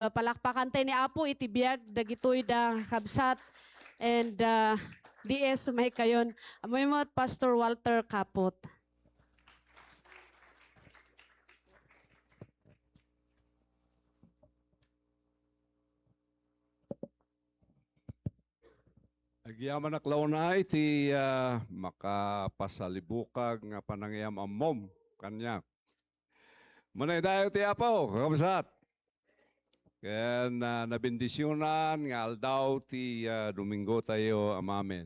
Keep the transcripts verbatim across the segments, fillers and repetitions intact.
Palakpakan tayo ni Apo iti biag dagitoy da kabsat and, ah, D S Maykayon. Ammoy met, Pastor Walter Caput. Agyamanak la unay ti, ah, makapasalibukag nga panangiyam-ammom kaniak. Manaydayaw ti Apo, kakabsat. Ken, ah, nabendisionan nga aldaw ti, ah, Domingo tayo, amamen.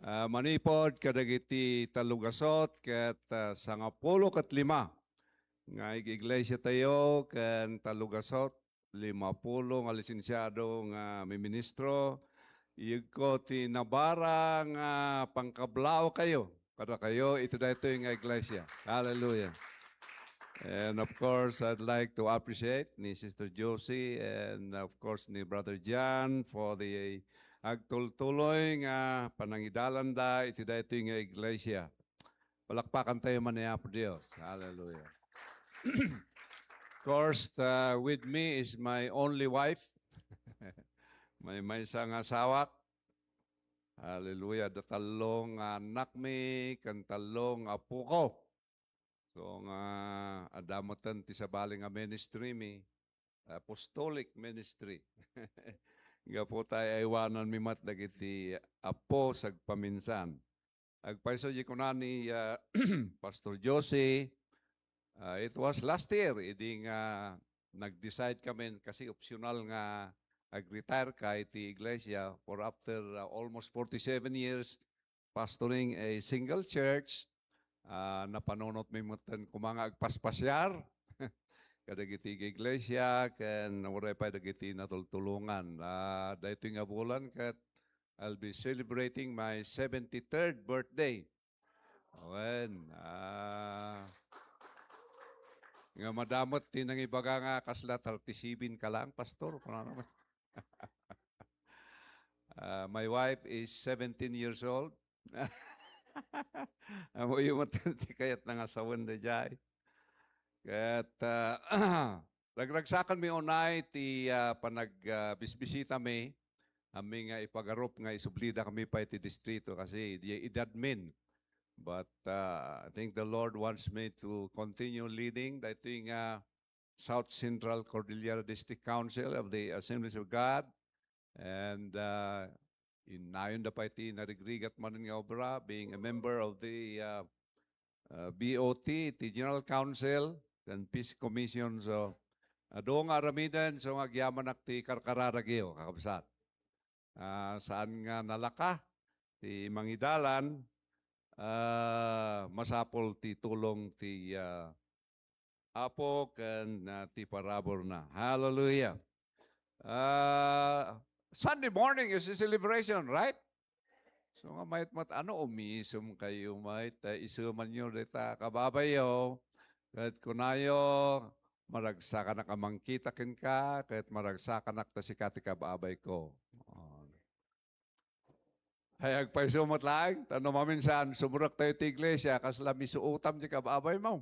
Ah, manipod kadagiti tallugasot ket, ah, sangapulo ket lima nga ig-iglesia tayo ken tallugasot, limapulo nga lisensiado nga miministro. Iyegko ti nabara nga pangkablaaw kayo, kadakayo iti daytoy nga iglesia. Hallelujah. And of course, I'd like to appreciate ni Sister Josie and of course ni Brother John for the agtultuloy nga panangidalanda iti daytoy nga iglesia. Palakpakan tayo man ni Apo Dios. Hallelujah. Of course, uh, with me is my only wife. May maysa nga asawak. Hallelujah. Da tallo nga anakmi, ken tallo nga apuko. So nga, adda metten ti sabali nga ministry mi, apostolic ministry. Gapu ta ay-aywananmi met dagiti apo sagpaminsan. Agpayso di kuna ni, ah, Pastor Josie, ah, it was last year, idi nga nag-decide kami, kasi optional nga ag-retire ka iti iglesia for after, ah, almost forty-seven years pastoring a single church. Ah, napanunotmi metten koma nga agpaspasiar kadagiti iglesia, ken uray pay dagiti natultulongan. Ah, daytoy nga bulan ket I'll be celebrating my seventy-third birthday. Wen, ah, nga madamot ti nangibaga nga kasla thirty-seven ka lang, Pastor, kunana met. Ah, my wife is seventeen years old. Ammoyo met ti kayatna nga sawen daydiay. Ket, ah, ragragsakanmi unay ti, ah, panag-, ah, bisbisitami, amin nga ipagarup nga isublidakami pay ti distrito kasi diay edadmin. But, ah, I think the Lord wants me to continue leading daytoy nga South Central Cordillera District Council of the Assemblies of God. And, ah, innayon da pay ti narigrigat manen nga obra, being a member of the, ah, ah, B O T, ti General Council, and Peace Commission. So, adu nga aramiden, so nga agyamanak ti karkararagyo, kakabsat. Ah, saan nga nalaka ti mangidalan, ah, masapul ti tulong ti, ah, Apo ken, ah, ti paraburna. Hallelujah. Ah, Sunday morning is a celebration, right? So nga mayat met, ano, umisem kayo, mayat, ah, isemanyo dita kababayo. Ket kunayo, maragsakanak a mangkita kenka, ket maragsakanak ta sika ti kababayko. Oh. Ay, agpayso met laeng, ta no maminsan, sumrek tayo ti iglesia, kasla misuotam ti kababaymo.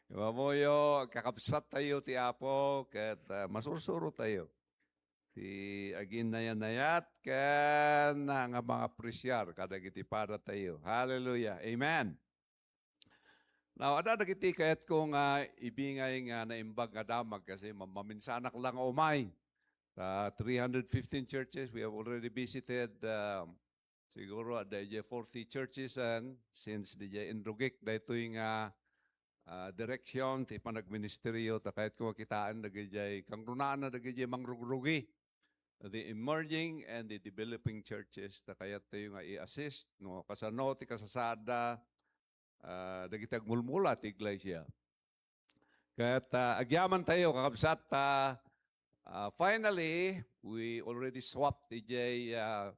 Imamuyo, agkakabsat tayo ti Apo, ket, ah, masursuro tayo ti aginnayanayat ken nga mangapresiar kadagiti pada tayo. Hallelujah. Amen. Now, adda dagiti kayatko nga ibingay nga naimbag nga damag kasi mam-, maminsanak lang nga umay. Ta three hundred fifteen churches we have already visited, um, siguro adda idiay forty churches and since didiay Inrugic daytoy nga, ah, direksyon ti panagministeryo, ta kayatko nga kitaen dagidiay kangrunaanna dagidiay mangrugrugi, the emerging and the developing churches, ta kayat tayo nga i-assist, no, kasano ti kasasaadda, ah, dagiti agmulmula ti iglesia. Ket, ah, agyaman tayo, kakabsat, ta, ah, finally, we already swapped idiay, ah,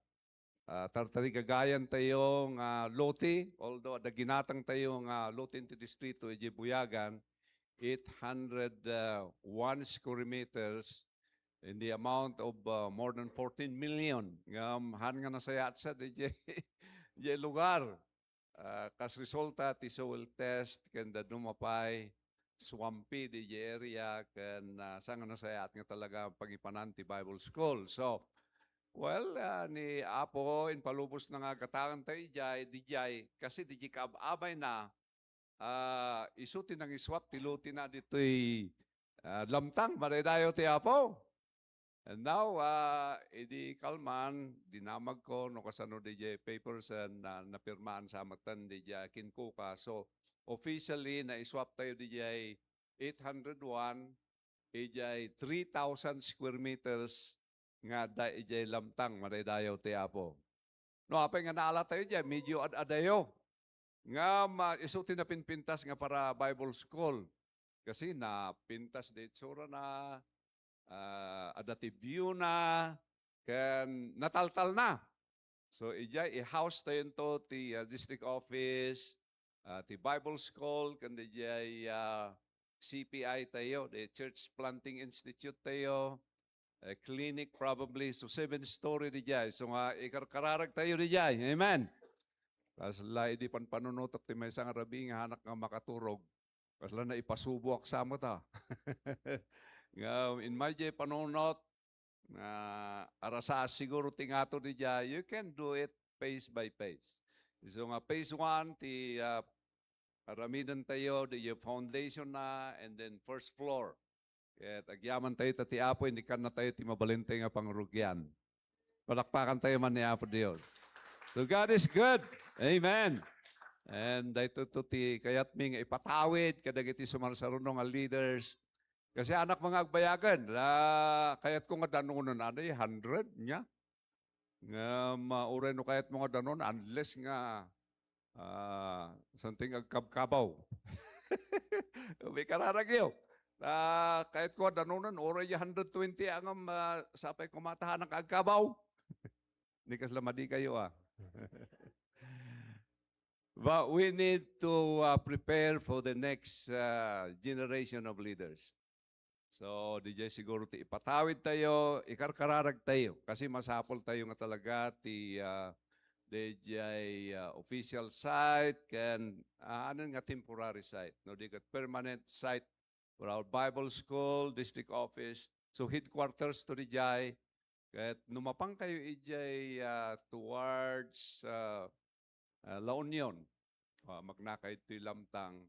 ah, tartarigagayan tayo nga lote, although adda ginatang tayo nga lote iti distrito, idiay Buyagan, eight hundred one square meters in the amount of, ah, more than fourteen million. Ngem, haan nga nasayaat sa idiay, idiay lugar. Ah, kas resulta ti soil test, ken dadduma pay, swampy diay area, ken, ah, saan nga nasayaat nga talaga pangipanan ti Bible School. So, well, ah, ni Apo, impalubos na nga gatangan tayo idiay, diay, kasi diay kaab-abay na, ah, isu ti nangiswap ti lote na ditoy, ah, Lamtang, madaydayaw ti Apo. And now, ah, idi kalman, dinamagko no kasano diay papers and, ah, napirmaan sa matan diay kinkuka. So, officially, naiswap tayo diay eight hundred one, idiay three thousand square meters nga adda idiay Lamtang, madaydayaw ti Apo. No, apay nga naala tayo diay, medyo ad-adayo. Nga ma-, isu ti napinpintas nga para Bible School. Kasi napintas di itsura na, ah, adda ti view na, ken nataltal na. So, idiay i-house tayo into ti, ah, district office, ah, ti Bible School, ken idiay, ah, C P I tayo, the Church Planting Institute tayo, eh, clinic probably, so seven story diay. So nga, ikarkararag tayo diay. Amen. Kasla idi panpanunotak ti maysa nga rabii nga hanak nga makaturog. Kasla na ipasuboak sa mata. Nga, in my day, panunot, nga arasa siguro ti ngato diay, you can do it phase by phase. So nga phase one, ti, ah, aramiden tayo, diay foundation na, and then first floor. Ket agyaman tayo ta ti Apo, innikkan na tayo ti mabalin tayo nga pangrugian. Palakpakan tayo man ni Apo Dios. So God is good. Amen. And daytoy ti kayatmi nga ipatawid kadagiti sumarsaruno nga leaders. Kasi anak mga agbayagan, ah, kayatko nga danonen, ano, eh, hundred nya. Nga ma-, uray no kayatmo nga danon, unless nga, ah, something agkabkabaw. May kararagyo. Ah, kayatko nga danonen, uray ya hundred twenty angam, ah, sapay kumatahanan ka agkabaw. Ni kasla madi kayo, ah. But we need to, uh, prepare for the next, uh, generation of leaders. So, diay siguro ti ipatawid tayo, ikarkararag tayo. Kasi masapul tayo nga talaga ti, uh, diay, uh, official site, ken, uh, anan nga temporary site, no? Di ket permanent site for our Bible school, district office. So, headquarters to diay. Ket no mapan kayo idiay, ah, towards, ah, ah, La Union, ah, magna kayo ti Lamtang.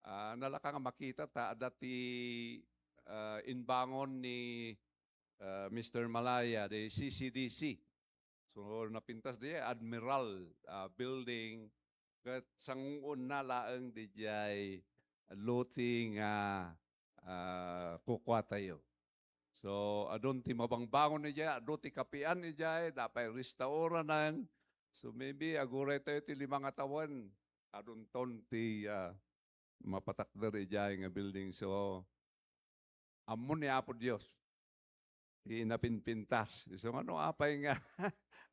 Ah, nalaka nga makita ta adda ti, ah, imbangon ni, ah, Mister Malaya, the C C D C. So, napintas di Admiral, ah, Building, ket sanguunna laeng diay lote nga, ah, kukua tayo. So, adun ti mabangbangon idiay, adu ti kapian idiay, da pay restauranan. So, maybe aguray tayo ti lima nga tawen, adunton ti, ah, mapatakder idiay nga building. So, ammo ni Apo Dios ti napinpintas. Isu nga no apay nga,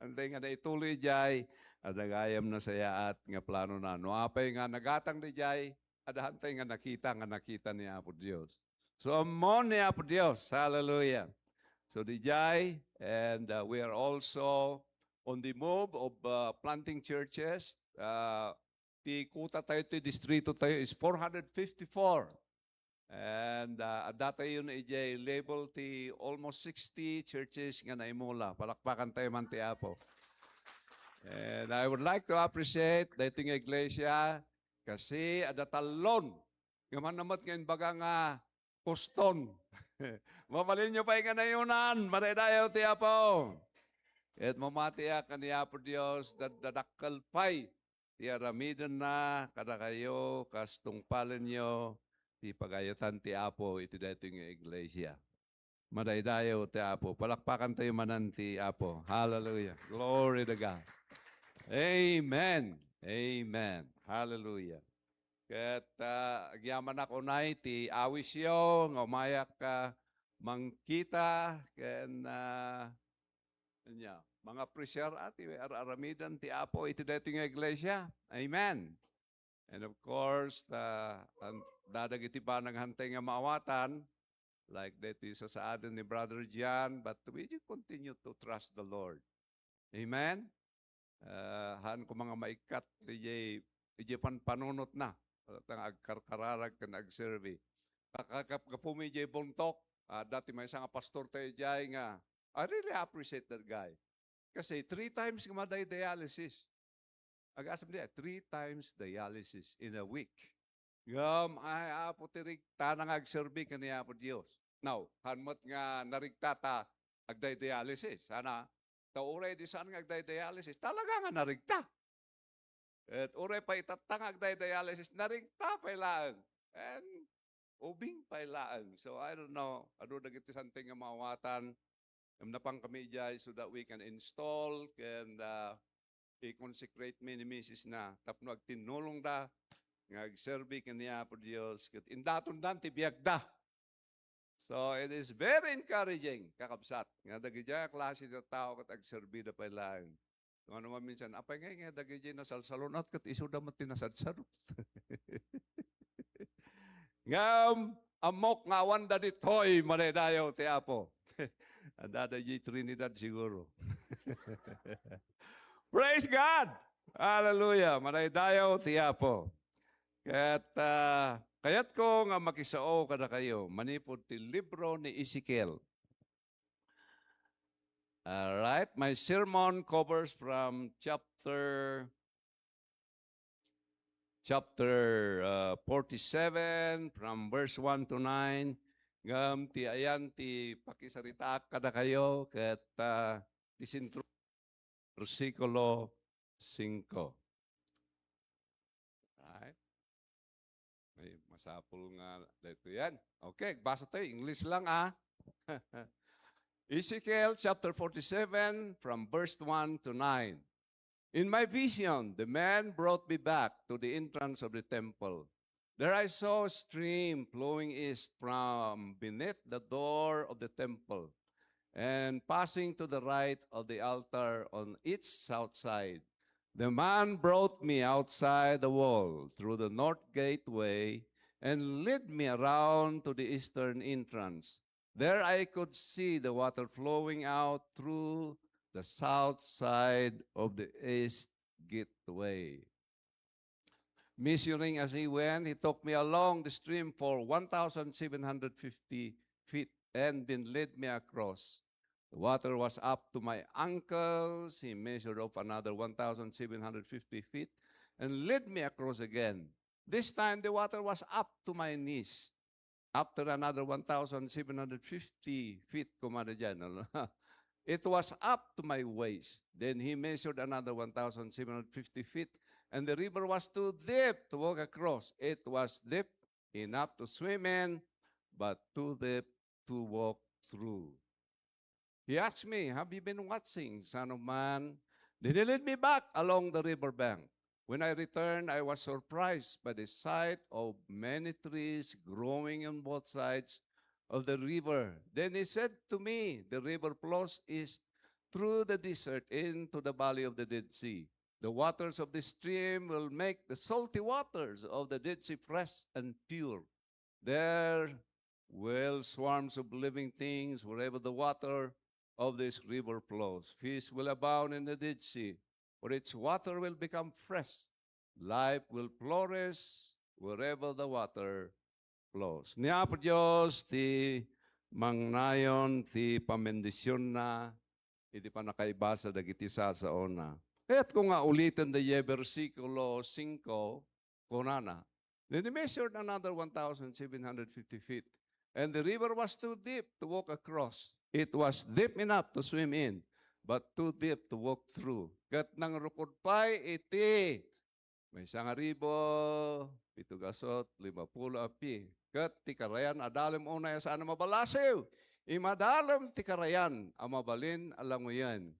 hantay nga naituloy idiay, adda gayam nasayaat nga planona. No apay nga nagatang idiay, adda hantay nga nakita, nga nakita ni Apo Dios. So, ammo ni Apo Dios. Hallelujah. So, diay, and, uh, we are also on the move of, uh, planting churches. Uh, ti kuta tayo, ti distrito tayo is four hundred fifty-four. And, uh, adda tayo na idiay level ti almost sixty churches nga naimula. Palakpakan tayo man ti Apo. And I would like to appreciate daytoy nga iglesia kasi adda tallon nga manamot nga imbaga nga Poston. Mabalinyo pay nga nayonan, madaydayaw ti Apo. Ket mamatiak ken ni Apo Dios, daddadakkel pay ti aramidenna kadakayo, kas tungpalenyo ti pagayatan ti Apo iti daytoy nga iglesia. Madaydayaw ti Apo. Palakpakan tayo manen ti Apo. Hallelujah. Glory to God. Amen. Amen. Hallelujah. Ket, ah, agyamanak unay ti awisyo nga umayak, ah, mangkita ken, ah, ania, mangapresiar, ah, ti ar-aramiden ti Apo iti daytoy nga iglesia. Amen. And of course, ta-, an-, dadagiti banag hantay nga maawatan, like daytoy sasaaden ni Brother John, but we do continue to trust the Lord. Amen? Ah, haan ko nga maikkat idiay, idiay panpanunotna. Ita nga agkarkararag ken agserbi. Kakapgapumi idiay buntok, adda ti maysa nga pastor tayo idiay nga, I really appreciate that guy. Kasi three times nga madi-dialysis. Agasem di, three times dialysis in a week. Ngem, ay, Apo, ti rigtana nga agserbi ken ni Apo Dios. Now, haan met nga narigta ta agdi-dialysis, ana? Ta uray di saan nga agdi-dialysis, talaga nga narigta. Et uray pay itatta nga agdi-dialysis, narigta pay laeng. And ubing pay laeng. So, I don't know, adu dagiti something nga maawatan. Ngem napankami idiay so that we can install ken, ah, i-consecrate mi ni misis na tapno agtinnulongda nga agserbi ken ni Apo Dios ket indatondan ti biagda. So, it is very encouraging, kakabsat, nga dagidiay a klase ti tao ket agserbida pay laeng. Ngem no maminsan, apay ngay nga dagidiay nasalsalun-at ket isuda met ti nasadsadut. Ngem, ammok nga awanda ditoy, madaydayaw ti Apo. Adda daydiay Trinidad siguro. Praise God! Hallelujah! Madaydayaw ti Apo. Ket, ah, kayatko nga makisao kadakayo manipud ti libro ni Ezekiel. All right, my sermon covers from chapter, chapter, uh, forty-seven, from verse one to nine. Ngem ti ayan ti pakisaritaak kadakayo ket, uh, ti sentro, bersikulo singko. Right? Ay, masapul nga daytoy yan. Okay, basa tayo. English lang, ah. Ezekiel chapter forty-seven, from verse one to nine. In my vision, the man brought me back to the entrance of the temple. There I saw a stream flowing east from beneath the door of the temple and passing to the right of the altar on its south side. The man brought me outside the wall through the north gateway and led me around to the eastern entrance. There I could see the water flowing out through the south side of the east gateway. Measuring as he went, he took me along the stream for one thousand seven hundred fifty feet and then led me across. The water was up to my ankles. He measured off another one thousand seven hundred fifty feet and led me across again. This time, the water was up to my knees. After another one thousand seven hundred fifty feet, kumada dyan, ano? It was up to my waist. Then he measured another one thousand seven hundred fifty feet, and the river was too deep to walk across. It was deep enough to swim in, but too deep to walk through. He asked me, "Have you been watching, son of man?" Then he led me back along the river bank. When I returned, I was surprised by the sight of many trees growing on both sides of the river. Then he said to me, "The river flows east through the desert into the valley of the Dead Sea. The waters of this stream will make the salty waters of the Dead Sea fresh and pure. There will swarms of living things wherever the water of this river flows. Fish will abound in the Dead Sea, for its water will become fresh. Life will flourish wherever the water flows." Ni Apo Dios ti mangnayon ti pamendisionna iti pannakaibasa dagiti sasaona. Kayatko nga uliten daydiay bersikulo singko, kunana, "Then he measured another one thousand seven hundred fifty feet, and the river was too deep to walk across. It was deep enough to swim in, but too deep to walk through." Ket nangrukod pay iti maysa nga ribu, pito gasut, limapulo a pie. Ket ti karayan, adalem unay a saan a mabalasiw. Imadalem ti karayan a mabalin a languyen.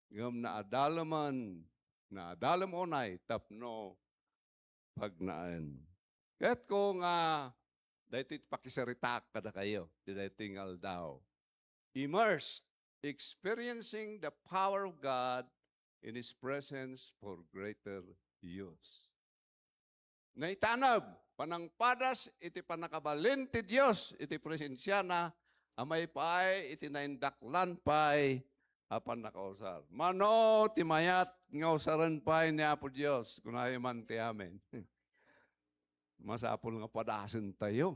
Ngem naadalemen, naadalem unay tapno pagnaen. Kayatko nga daytoy ti pakisaritaak kadakayo, ti daytoy nga aldaw. Immersed, experiencing the power of God in His presence for greater use. Naitanab, panangpadas iti pannakabalin ti Dios iti presensiana a maipaay iti naindaklan pay a pannakausar. Mano ti mayat nga usaren pay ni Apo Dios, kunayo man ti amen. masapul nga padasentayo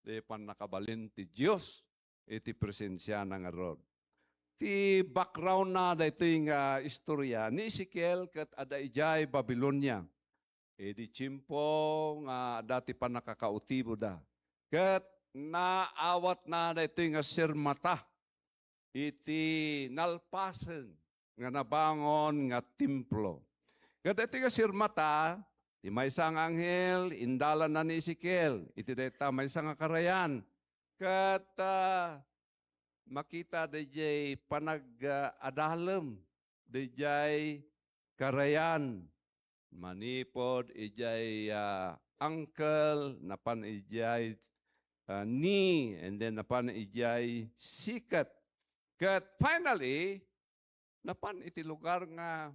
ti pannakabalin ti Dios iti presensiana ngarud. Ti background na daytoy nga istorya ni Ezekiel ket adda idiay Babilonia. Idi tiempo nga adda ti pannakakautiboda. Ket naawatna daytoy nga sirmata iti nalpasen nga nabangon nga templo. Ket daytoy nga sirmata, ti maysa nga anghel, indalanna ni Ezekiel iti dayta maysa nga karayan. Ket, ah, makita daydiay panag-, ah, adalem daydiay karayan. Manipud idiay, ah, ankle, napan idiay, ah, knee, and then napan idiay siket. Ket finally, napan iti lugar nga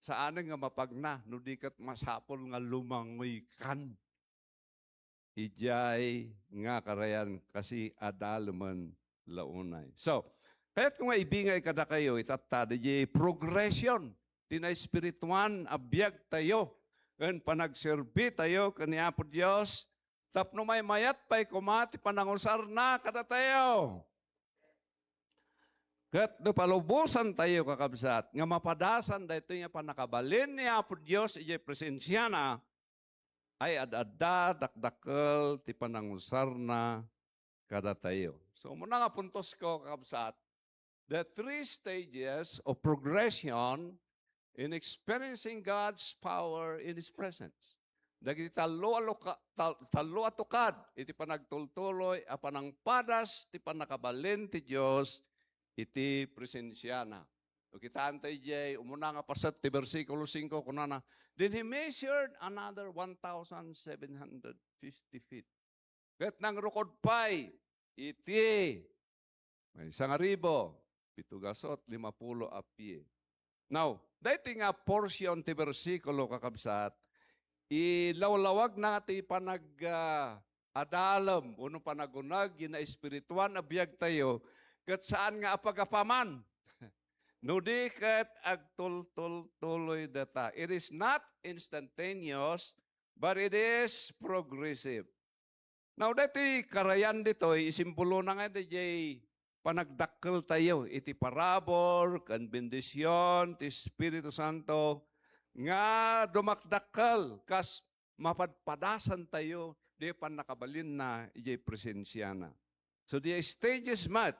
saanen nga mapagna, no di ket masapul nga lumangoykan idiay nga karayan kasi adalemen la unay. So, kayatko nga ibingay kadakayo, itatta, diay progression ti naespirituan a biagtayo ken panagserbitayo ken ni Apo Dios tapno maymayat pay koma ti panangusarna kadatayo. Ket no palubosantayo, kakabsat, nga mapadasan daytoy nga pannakabalin ni Apo Dios idiay presensiana, ay ad-adda dakdakkel ti panangusarna kadatayo. So, umuna nga puntosko, kakabsat, the three stages of progression in experiencing God's power in His presence. Dagiti tallo a luka-, tal-, tallo a tukad iti panagtultuloy a panangpadas ti pannakabalin ti Dios iti presensiana. No kitaentayo idiay umuna nga paset ti bersikulo singko, kunana, "Then he measured another one thousand seven hundred fifty feet." Ket nangrukod pay iti maysa nga ribu, pito gasut limapulo a pie. Now, daytoy nga portion ti bersikulo, kakabsat, ilawlawagna ti panag-, ah, adalem wenno panaguneg iti naespirituan a biagtayo, ket saan nga apagapaman. No di ket agtultultuloy dayta. It is not instantaneous, but it is progressive. Now, daytoy karayan ditoy, isimbolona nga daydiay panagdakkeltayo iti parabur ken bendision ti Espiritu Santo nga dumakdakkel kas mapadpadasantayo diay pannakabalinna idiay presensiana. So the stage is met.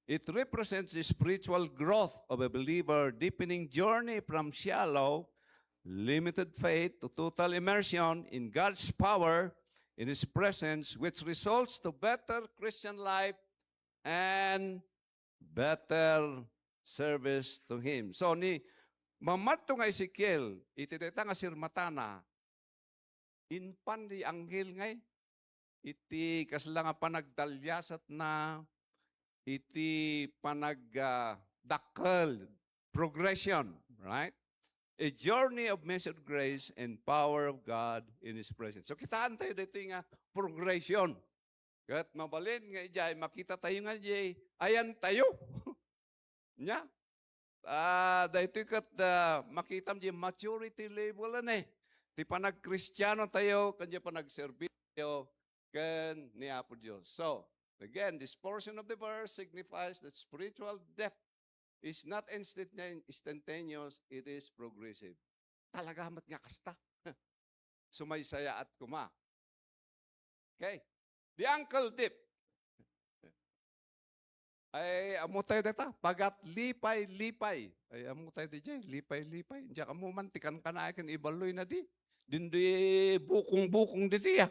It represents the spiritual growth of a believer, deepening journey from shallow, limited faith to total immersion in God's power, in His presence, which results to better Christian life and better service to Him. So, ni mamadto nga Ezekiel, iti dayta nga sirmatana, impan ti anghel ngay, iti kasla nga panagdaliasatna, iti panag-, ah, dakkel, progression, right? A journey of measured grace and power of God in His presence. So, kitaentayo daytoy nga progression. Ket mabalin nga idiay, makitatayo nga idiay, ayantayo. Nia? Ah, daytoy ket, ah, makitam diay maturity level, ania, ti panagkristianotayo ken diay panagserbitayo ken ni Apo Dios. So, again, this portion of the verse signifies that spiritual depth is not instant-, instantaneous, it is progressive. Talaga met nga kasta. Sumaysayaat koma. Okay. The ankle deep. Ay, ammotayo dayta, pagatlipay-lipay. Ay, ammotayo diay, lipay-lipay. Diak ammo man ti kankanaay ken iballoy na di. Dindi bukong-bukong ditoy, ah.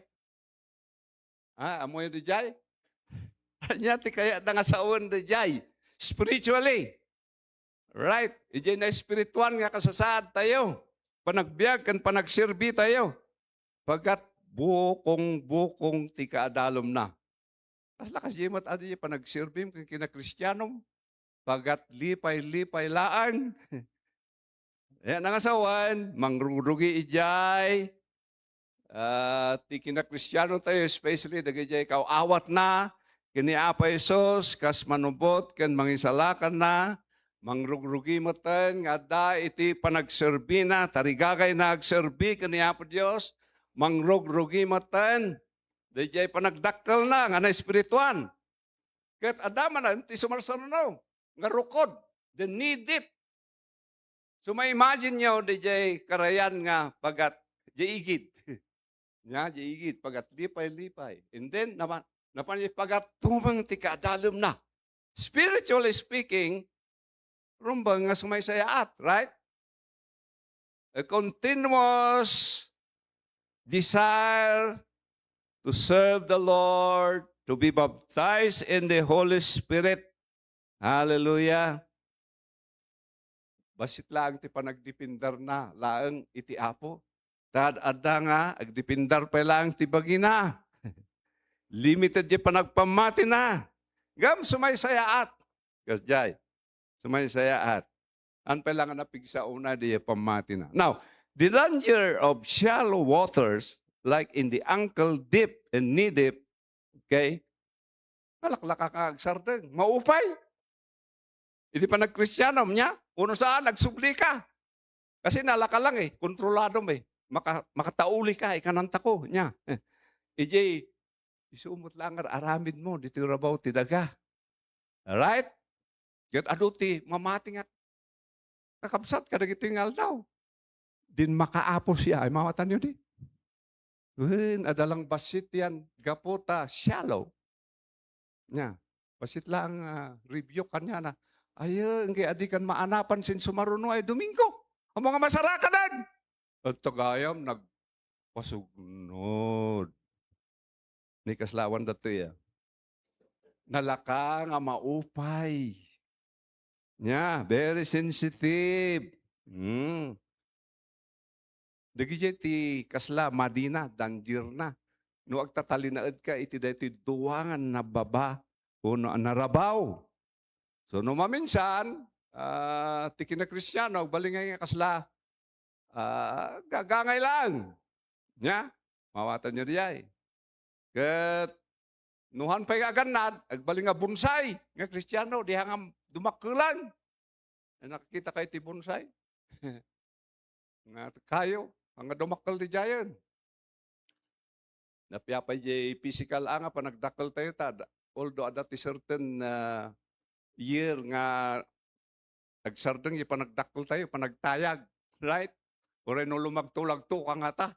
Ah, ammoyo diay? Ania ti kayatna nga sawen diay? Spiritually. Right? Idiay naespirituan nga kasasaadtayo. Panagbiag ken panagserbitayo. Pagkat bukong-bukong ti kaadalomna. Kasla kasdiay met adi panagserbim ken kinakristianom. Pagkat lipay-lipay laeng. Ania nga sawen, mangrugrugi idiay, ah, ti kinakristianotayo, especially dagidiay kaaw-awatna ken ni Apo Jesus, kas manubot ken mangisalakanna, mangrugrugi metten nga adda iti panagserbina, tarigagayna agserbi ken ni Apo Dios, mangrugrugi metten. Daydiay panagdakkelna nga naespirituan. Ket adda manen ti sumarsaruno nga rukod, the knee deep. So, ma-imagine nyo, daydiay karayan nga pagat, diay igid. Nia, diay igid, pagat lipay-lipay. And then, napan, napan diay pagat tumeng ti kaadalemna. Spiritually speaking, rumbeng nga sumaysayaat, right? A continuous desire to serve the Lord, to be baptized in the Holy Spirit. Hallelujah. Bassit laeng ti panagdepender na laeng iti Apo. Ta ad-adda nga agdepender pay laeng ti bagina. Limited ti panagpammatina. Ngem sumaysayaat. Kasdiay. Sumaysayaat. An pay laeng nga napigsa unay diay pammatina. Now, the danger of shallow waters, like in the ankle deep and knee deep, okay? Nalaklaka ka agsardeng. Maupay. Iti panagkristianom nia, uno saan, agsubli ka. Kasi nalaka lang eh, kontrolado mo eh. Maka-, makatauli ka, ikananta ko, nia. Idiay, isu met laeng nga aramid mo, ditoy rabaw ti daga. Right? Ket adu ti mamati nga kakabsat kadagitoy nga aldaw. Din makaapos ya, ay mawatanyo di? Wen, adda lang bassit yan, gapu ta shallow. Nia, bassit laeng, ah, rebuke kaniana. Ay, engkay adi kan maanapan sin sumaruno ay Domingo. Amo nga masarakadan. At tagayam, nagpasugnod. Ni kaslawan datoy, ah. Nalaka nga maupay. Nia, very sensitive. Hmm. Dagiti ti kasla madina, dangerna. No agtatalinaedka iti daytoy dua nga nababa, o no, narabaw. So, no maminsan, ah, ti kinakristiano, agbalin nga kasla, ah, gagangay laeng. Nia? Mawatanyo diay. Ket, nuhan pay nga agannad, agbalin nga bonsai, nga kristiano, di nga dumakkelan. Ay, nakakita kayo ti bonsai? Nga kayo, nga dumakkel ti giant. Napiapay di physical a nga panagdakkel tayo ta, although adda ti certain, ah, year nga agsardeng iti panagdakkel tayo, panagtayag, right? Uray no lumagto-lagto ka ngata.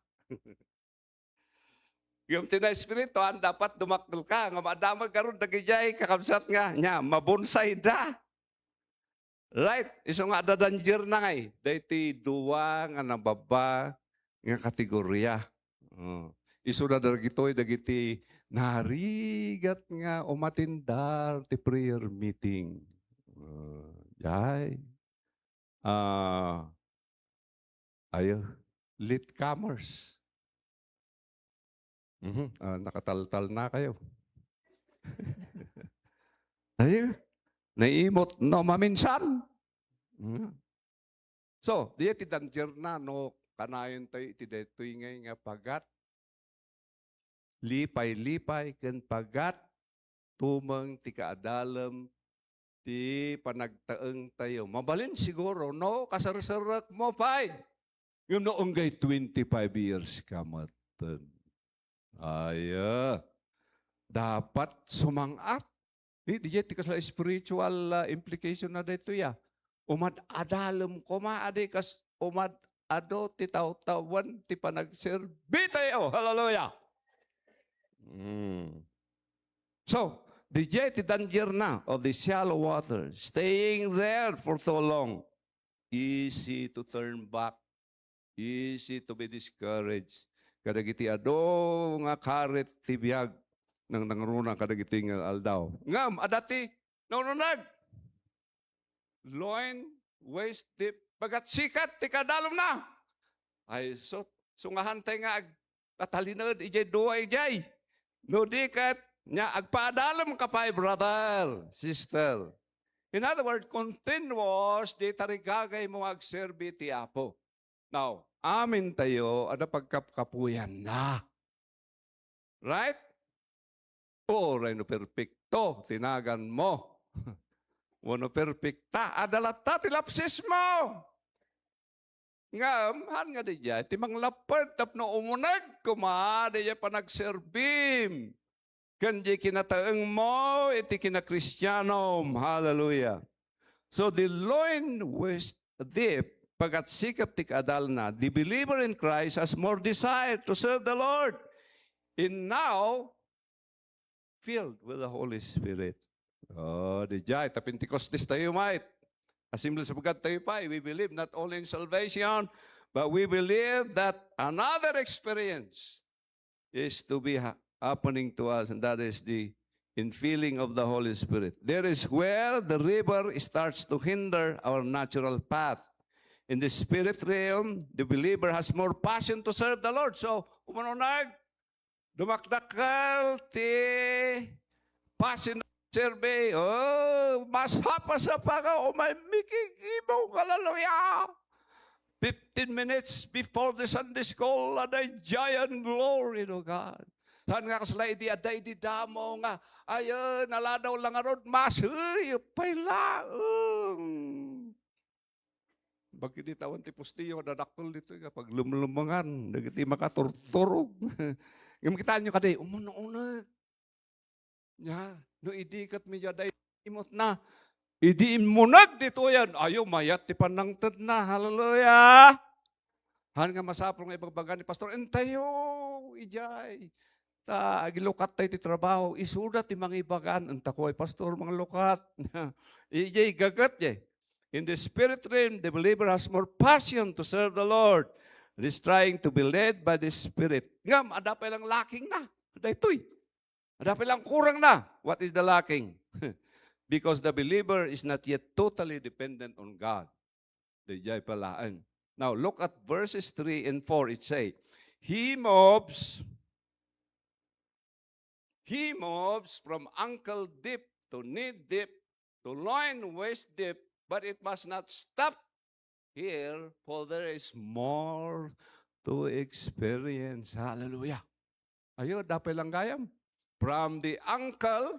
Ngem ti naespirituan, dapat dumakkel ka. Nga maadamag garud dagidiay, kakabsat nga, nia, mabonsai da. Right? Isu nga adda danger na ngay. Daytoy dua nga nababa nga kategoria. Oh. Isu da dagitoy, dagiti narigat nga umatindar ti prayer meeting. Oh, yay. Ah, ayo, latecomers. Mhm, ah, nakataltal na kayo. Ayo, naimot no maminsan. Mhm. So, diay ti danger na no kanayon tayo iti daytoy ngay nga pagat lipay-lipay ken pagat tumeng ti kaadalem ti panagtaeng tayo. Mabalin siguro, no? Kaserserrek mo pay. Ngem no, enggay twenty-five years ka met. Aya. Dapat sumang-at. Di, di ti kasla spiritual, ah, implication na daytoy, ah. Umad-adalem koma, adi kas umad-ado ti tawtawen ti panagserbi tayo. Hallelujah! Mm. So, diay ti danger na of the shallow water, staying there for too long. Easy to turn back. Easy to be discouraged. Kadagiti adu nga karit ti biag, nang nangruna kadagiti nga aldaw. Ngem, adda ti nangrunag. Loin, waist deep, bagat sikat ti kadalumna. Ay, so, sungahan tayo nga ag-, tatalinaed ijay dua ijay. No di ket, nia, agpaadalem ka pay, brother, sister. In other words, continuous di tarigagay mo nga agserbi ti Apo. Now, amin tayo, ada pagkapkapuyan na. Right? Uray no perpekto ti nagan mo. Wenno perpekta, adda latta ti lapses mo. Ngem, han nga didiay, ti manglapped tapno umuneg koma didiay panagserbim ken diay kinataengmo iti kinakristianom. Hallelujah. So, the loin was deep, pagatsiket ti kaadalna. The believer in Christ has more desire to serve the Lord. And now, filled with the Holy Spirit. Oh, didiay, ta Pentecostes tayo, mate. Assemblies of God tayo pay. We believe not only in salvation, but we believe that another experience is to be ha-, happening to us, and that is the infilling of the Holy Spirit. There is where the river starts to hinder our natural path. In the spirit realm, the believer has more passion to serve the Lord. So, umuneg, dumakdakkel ti passion serve. Oh, masapasapa ka, oh, may mikigibaw, hallelujah. Fifteen minutes before the Sunday school, and I giant glory to God. Saan nga kasla idi adda idi damo nga, ayan, naladaw lang arod, masayop pay laeng. Bagidi tawan ti pustiyo, dadakkel dito nga paglumlumangan, dagiti makaturturog. Ngem kitaenyo kadi, umun-uneg. Ya, no idi ket medyo day imot na, idi immuneg ditoyen, ayo, mayat ti panangtedna. Hallelujah! Han nga masapul nga ibagbaga ni Pastor, entayo, ijay. Ta, agilukat tayo ti trabaho, isuda ti mangibagan, entako ay Pastor, manglukat. Ijay, gaget, jay. In the spirit realm, the believer has more passion to serve the Lord. And is trying to be led by the Spirit. Ngam, adda pay lang lacking na. Daytoy. Adda pay lang kurang na. What is the lacking? Because the believer is not yet totally dependent on God. Dayjay pay laeng. Now, look at verses three and four. It say, He moves, He moves from ankle deep to knee deep to loin waist deep, but it must not stop here, for there is more to experience. Hallelujah. Ayo, adda pay lang gayam. From the ankle,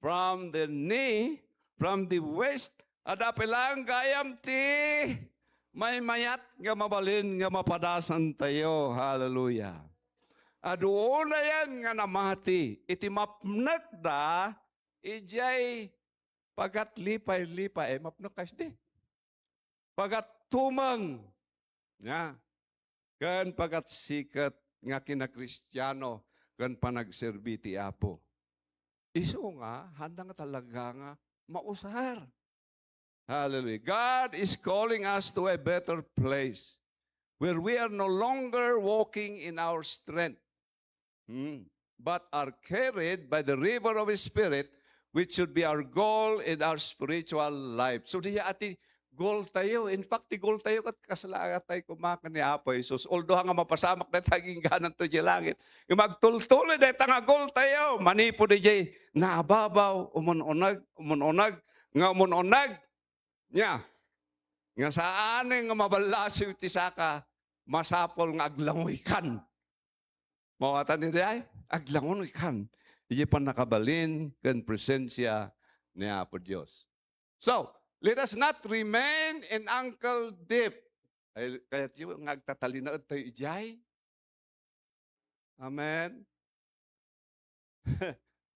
from the knee, from the waist, adda pay lang gayam ti maymayat nga mabalin nga mapadasan tayo. Hallelujah. Adu unayen nga namati iti mapnekda, ijay pagatlipay-lipay, eh, mapnek kasdi. Pagattumeng, ya, ken pagatsiket nga kinakristiano ken panagserbi ti Apo. Isu nga, haanda nga talaga nga mausar. Hallelujah. God is calling us to a better place where we are no longer walking in our strength, hmm, but are carried by the river of His Spirit, which should be our goal in our spiritual life. So, diya ati goal tayo. In fact, ti goal tayo ket kasla tayo kumakan ni Apo Jesus. Although nga mapasamak na tayo gingganan to di langit. Yung magtultuloy dayta nga goal tayo. Manipud di nababaw, umun-uneg, umun-uneg, nga umun-uneg. Nya, nga saan nga maballasiw ti saka, masapul nga aglangoykan. Mawatan ni diay? Aglangoykan. Iti pannakabalin ken presensia ni Apo Dios. So, let us not remain in ankle deep. Ay, kayatyo nga agtatalinaed tayo idiay. Amen.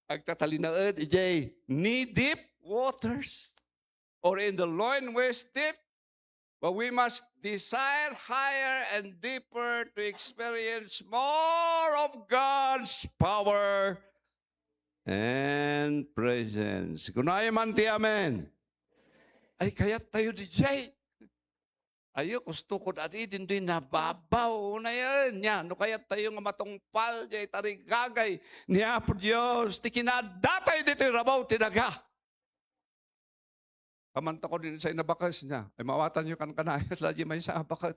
Agtatalinaed idiay knee-deep waters or in the loin waist deep, but we must desire higher and deeper to experience more of God's power and presence. Kunayo man ti amen. Ay, kayat tayo didiay. Ayo, kusto ko dati, dindoy nababaw na yan. Nya, no kayat tayo nga matungpal, jay tarigagay ni Apo Dios, ti kinadda tayo ditoy rabaw ti daga. Kaman ta ko din sa inabakes niya. Ay, mawatan niyo kan kanayas, la di may sa abaket.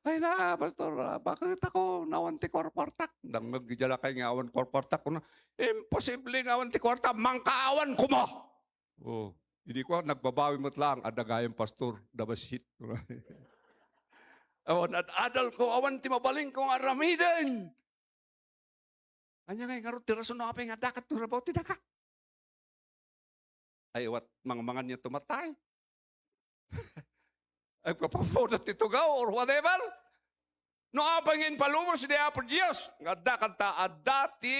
Ay na, pastor, abaket ako, nawan ti kwarkwartak. Dangag di lakay nga awan kwarkwartak. Kuna, imposible nga awan ti kwarta, mangkaawan kuma. Oh, hindi ko, nagbabawi met lang, adda gayam pastor, the best hit. Awan, ad-adal ko, awan ti mabalin ko nga aramiden. Anya ngay, ngarud ti rason no apay nga adda kat rabaw ti daga. Ay, wat, mangmangan niya tumatay. agpapapunot ti tugaw or whatever. No apay nga impalubos ni Apo Dios, nga adda kanta, adda ti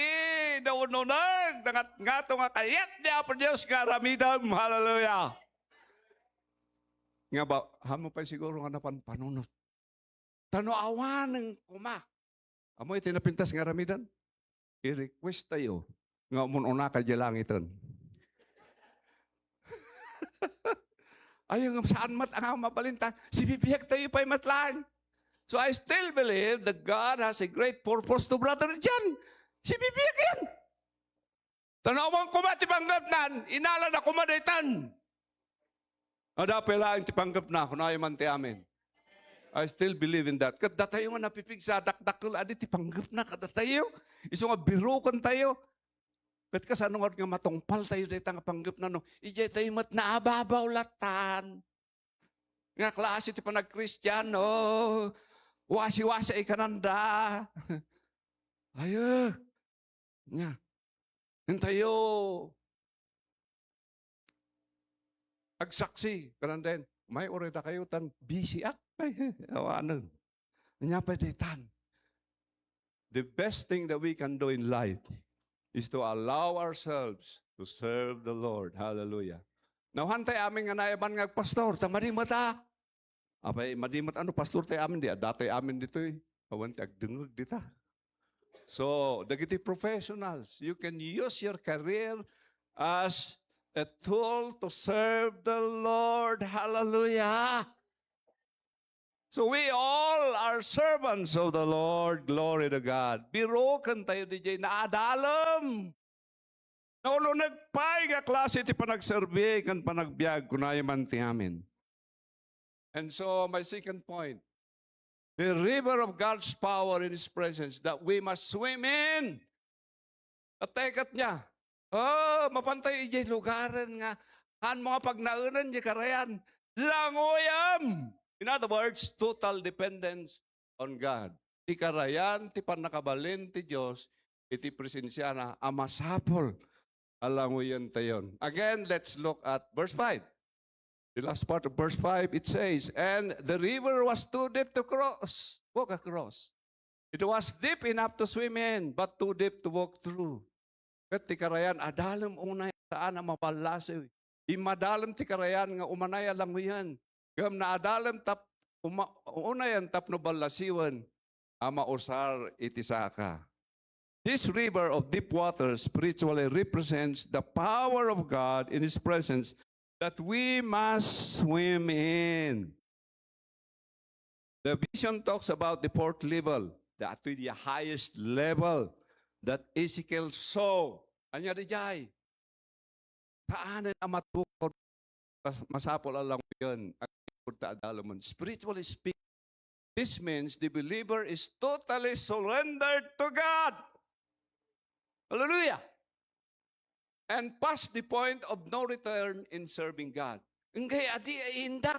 naununeg, nangatngato nga kayat ni Apo Dios nga aramidem. Hallelujah! Nga ba, hamo pay siguro nga napanpanunot. Ta no awanen koma. Amo iti napintas nga aramiden? I-request tayo nga umun-unaka idiay langiten. Ay, nga saan met nga mabalinta, sibibiag tayo pay met laeng. So I still believe that God has a great purpose to Brother John. Sibibiag yan. Ta no awan koma ti panggepnan, inalana koma daytan. Adda pay laeng ti panggepna, kunayo man ti amen. I still believe in that. Ket datayo nga napipigsa, dakdakkel, adi ti panggepna kadatayo. Isu nga biroken tayo. Ket kasano nga matungpal tayo dayta nga panggepna, no? Idiay tayo met naababaw latan. Nga klase ti panagkristiano. Wasi-wasi ay kananda. Ayo. Nya. Intayo agsaksi, kananda, may uray dakayo tan bisiak. Ay, awanen. Nya pay daytan. The best thing that we can do in life is to allow ourselves to serve the Lord. Hallelujah. Nawan tay amin nga naiban nga agpastor, ta madi met a. Apay, madi met ano, pastor tay amin, di adda tay amin ditoy. Awan ti agdengngeg dita. So, dagiti professionals, you can use your career as a tool to serve the Lord. Hallelujah! So we all are servants of the Lord. Glory to God. Biroken tayo, D J. Naadalem. Naununeg pay nga klase ti panagserbi ken panagbiag, kunayo man ti amin. And so, my second point, the river of God's power in His presence that we must swim in. At tekat niya, oh, mapantay idiay lugaren nga, han mga pagnaenan di karayan, languyam. In other words, total dependence on God. Ti karayan, ti pannakabalin ti Dios, iti presensiana, a masapul a languyen tayon. Again, let's look at verse five. The last part of verse five, it says, "And the river was too deep to cross, walk across. It was deep enough to swim in, but too deep to walk through." Ket ti karayan, adalem unay, saan a maballasiw. Immadalem ti karayan nga umanay a languyen. Ngem naadalem tap-, uma-, unayen tapno ballasiwen a mausar iti saka. This river of deep water spiritually represents the power of God in His presence that we must swim in. The vision talks about the fourth level, the, to the highest level that Ezekiel saw. Ania diay? Saanen a matukod, mas-, masapul a languyen, agtukod ta adalemen. Spiritually speaking, this means the believer is totally surrendered to God. Hallelujah! And past the point of no return in serving God. Ngay adi ay indak.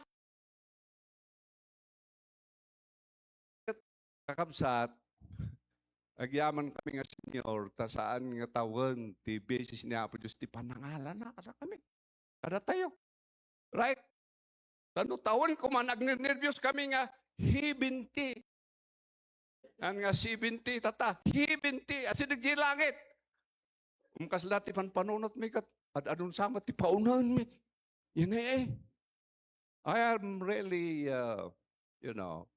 Kakabsat, agyaman kami nga senior, ta saan nga tawen ti basis ni Apo Dios ti panangalana kada kami. Kada tayo. Right? Tano tawen kuman, agnernerbios kami nga, "Hebenty." Yan nga, "Seventy, tata. Hebenty." Asideg di langit. Um, kasla ti panpanunot mi ket ad-adun sama ti paunaen mi. Yan ay, eh. I am really, uh, you know,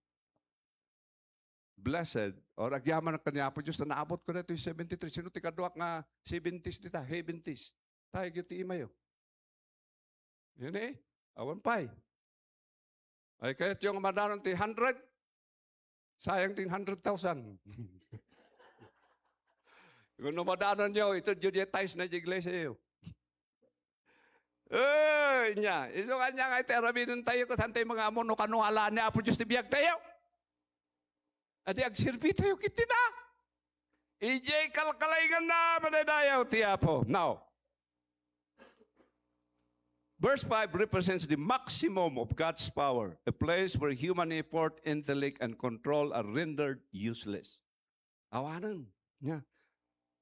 blessed, or agyaman ken ni Apo Dios ta naabot ko na itoy seventy-three. Sino ti kaduak nga seventies dita? Hebenties. Tayo ti imayo. Yan eh. Awan pay. Ay, kayatyo nga madanon ti hundred? Sayang ti hundred thousand. Kung no madanonyo, ito, Judaitize na di iglesia yo. Eh, nya, isu kaniana nga iti aramiden tayo, ket saan tayo mangammo no kano ala ni Apo Dios ti biag tayo? Adi agserbi tayo ket dita. Idiay kalkalinganna, madaydayaw ti Apo. Now, verse five represents the maximum of God's power, a place where human effort, intellect, and control are rendered useless. Awanen, nya,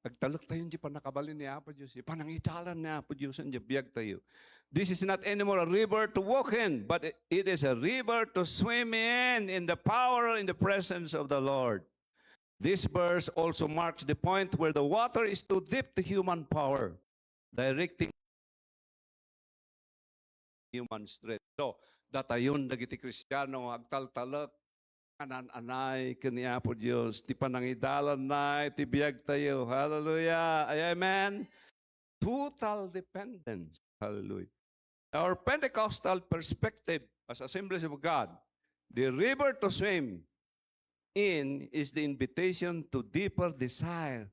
agtalek tayo di pannakabalin ni Apo Dios, di panangidalan ni Apo Dios, di biag tayo. This is not anymore a river to walk in, but it is a river to swim in, in the power, in the presence of the Lord. This verse also marks the point where the water is too deep to human power, directing human strength. So, datayon dagiti Kristiano nga agtaltalek, anan-anay ken ni Apo Dios, ti panangidalanna iti biagtayo. Hallelujah! Ay, amen? Total dependence. Hallelujah. Our Pentecostal perspective as Assemblies of God, the river to swim in is the invitation to deeper desire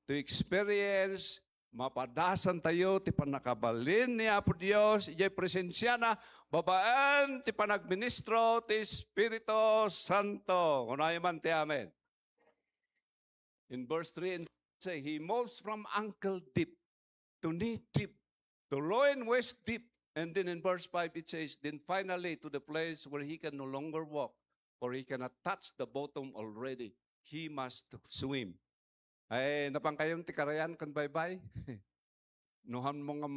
to experience, mapadasan tayo ti pannakabalin ni Apo Dios, idiay presensiana, babaen ti panagministro ti Espiritu Santo. Kunayo man ti amen. In verse three and say, he moves from ankle deep to knee deep to loin waist deep. And then in verse five, it says, then finally to the place where he can no longer walk, for he cannot touch the bottom already. He must swim. Ay, napangkayon ti karayan ken baybay? Nuhan mo nga